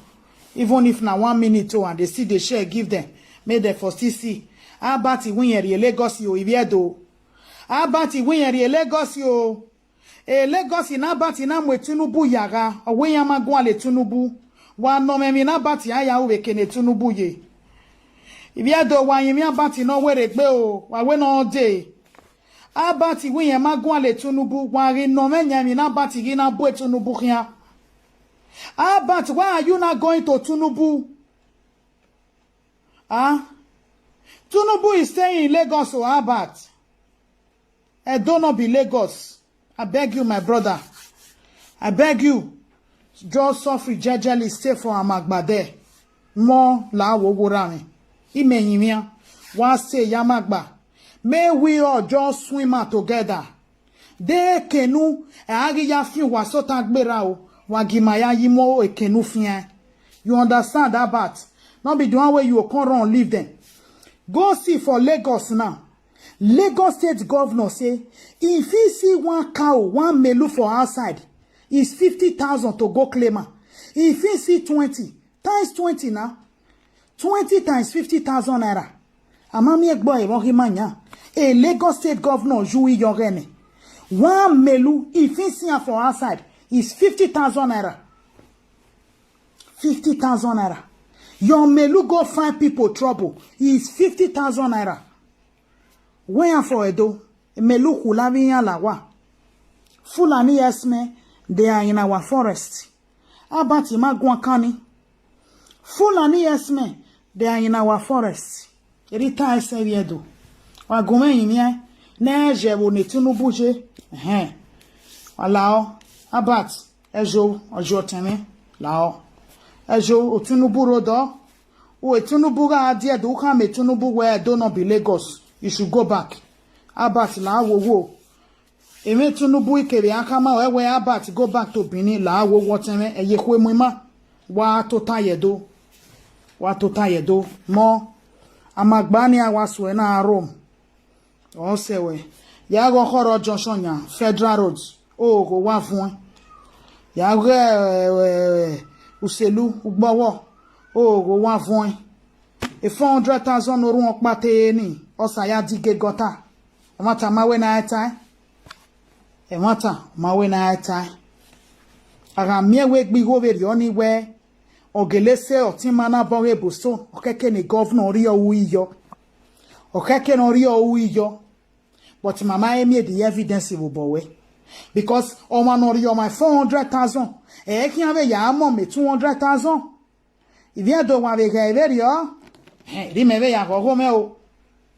Even if na one minute too, and they still dey share, give them. Make them for still see. Albert Iwinyeri Lagos yo, Iviedo. Albert Iwinyeri Lagos yo. E Lagos na Albert na mwe Tinubu yaga. Owe ya magwa le Tinubu. Wa no me mi na Albert ya ya uwe kene Tinubu ye. Iviedo wa yin mi Albert no were gbe o. Wa we no dey. Albert Iwinyeri magwa le Tinubu. Wa ri no me nya mi na Albert ri na bwe Tinubu kia. Albert, why are you not going to Tinubu? Ah? Tinubu is staying in Lagos, oh, Albert. Edo no be Lagos. I beg you, my brother. I beg you. Just suffer jejely, stay for Amagba there. More la wo wo ra mi. Ime yimia. Wa stay Yamagba. May we all just swim out together. De kenu, e agi ya fin wa sota gbera o. Wa gi ma ya yimo e kenu fin. You understand that part? No be the one where you come run leave them. Go see for Lagos now. Lagos State Governor say, if he see one cow, one melu for outside, it's fifty thousand to go claim am. If he see twenty, times twenty now, twenty times fifty thousand naira. Amami egbo e rohi manya. A Lagos State Governor Yui Yogene. One melu, if he see am for outside, is fifty thousand naira. Fifty thousand naira. Your melu go find people trouble. Is fifty thousand naira. Where for Edo? Melu kulavi ya lawa. Fulani esme, they are in our forest. Albert Imagwakani. Fulani esme, they are in our forest. Rita ese viedo. Wa gome imie. Ne je wo ne Tinubu je. Ehe. Wa lao. Albert. Ejo, ojo teme. Lao. Ejo, o Tinubu rodo. O e Tinubu ga adie do ka me Tinubu we do no be Lagos. You should go back. Albert la wo wo. Eme Tinubu ikebe akama we we Albert go back to Benin la wo wo teme. Eye kwe mu ima. Wa to ta ye do. Wa to ta ye do. Mo. Amagbani awa suena Rome. Osewe. Ya go Khoro Junction ya, Federal Road. O go wa fun. Ya go, eh, eh, Uselu, Ugbowo. O go wa fun. E four hundred thousand orun opate ni. Osa ya dige gutter. E mata ma we na eta. E mata ma we na eta. Aga mie we gbi go veri oni we. Ogele se otima na bo Ebo Stone. Okeke ni governor ri o uiyo. Okeke no ri o uiyo. But mama emi the evidence wo bowe. Because o ma no ri o my four hundred thousand. E ki ave ya mo me two hundred thousand. If you don't want to get very, oh, hey, remember ya go home, oh.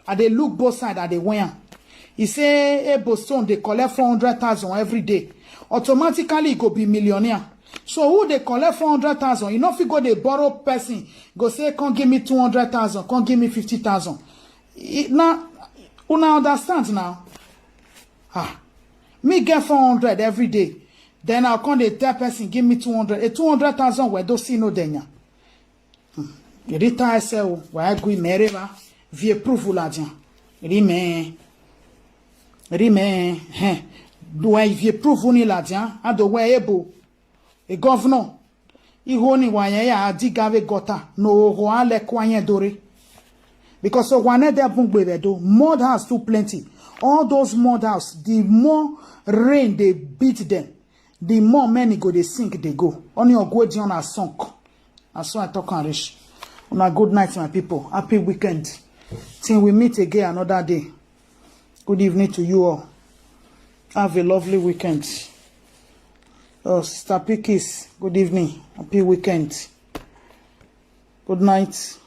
I dey look both side, I dey win. He say Ebo Stone dey collect four hundred thousand every day. Automatically, he go be millionaire. So who dey collect four hundred thousand? You know, if you go dey borrow person, go say, "Come give me two hundred thousand, come give me fifty thousand." E- Now, Una understand now? Ah, me get four hundred every day. Then I'll come dey tell person, "Give me two hundred." A two hundred thousand we do see no denya. Rita S L, why go mereva? Vie proof la dia. Rime. Rime. He. Do I vie proof ni la dia? Ado we ebo. A governor. Iho ni wa ya ya adigave gota. No ho ale kwa yen dore. Because so one de bungbe do. Mud house too plenty. All those mud house, the more rain they beat them, the more many go they sink they go. Only ogwe di on a sunk. And so I talk and reach. Una good night, my people. Happy weekend. Till we meet again another day. Good evening to you all. Have a lovely weekend. Oh, Sister Pikis, good evening. Happy weekend. Good night.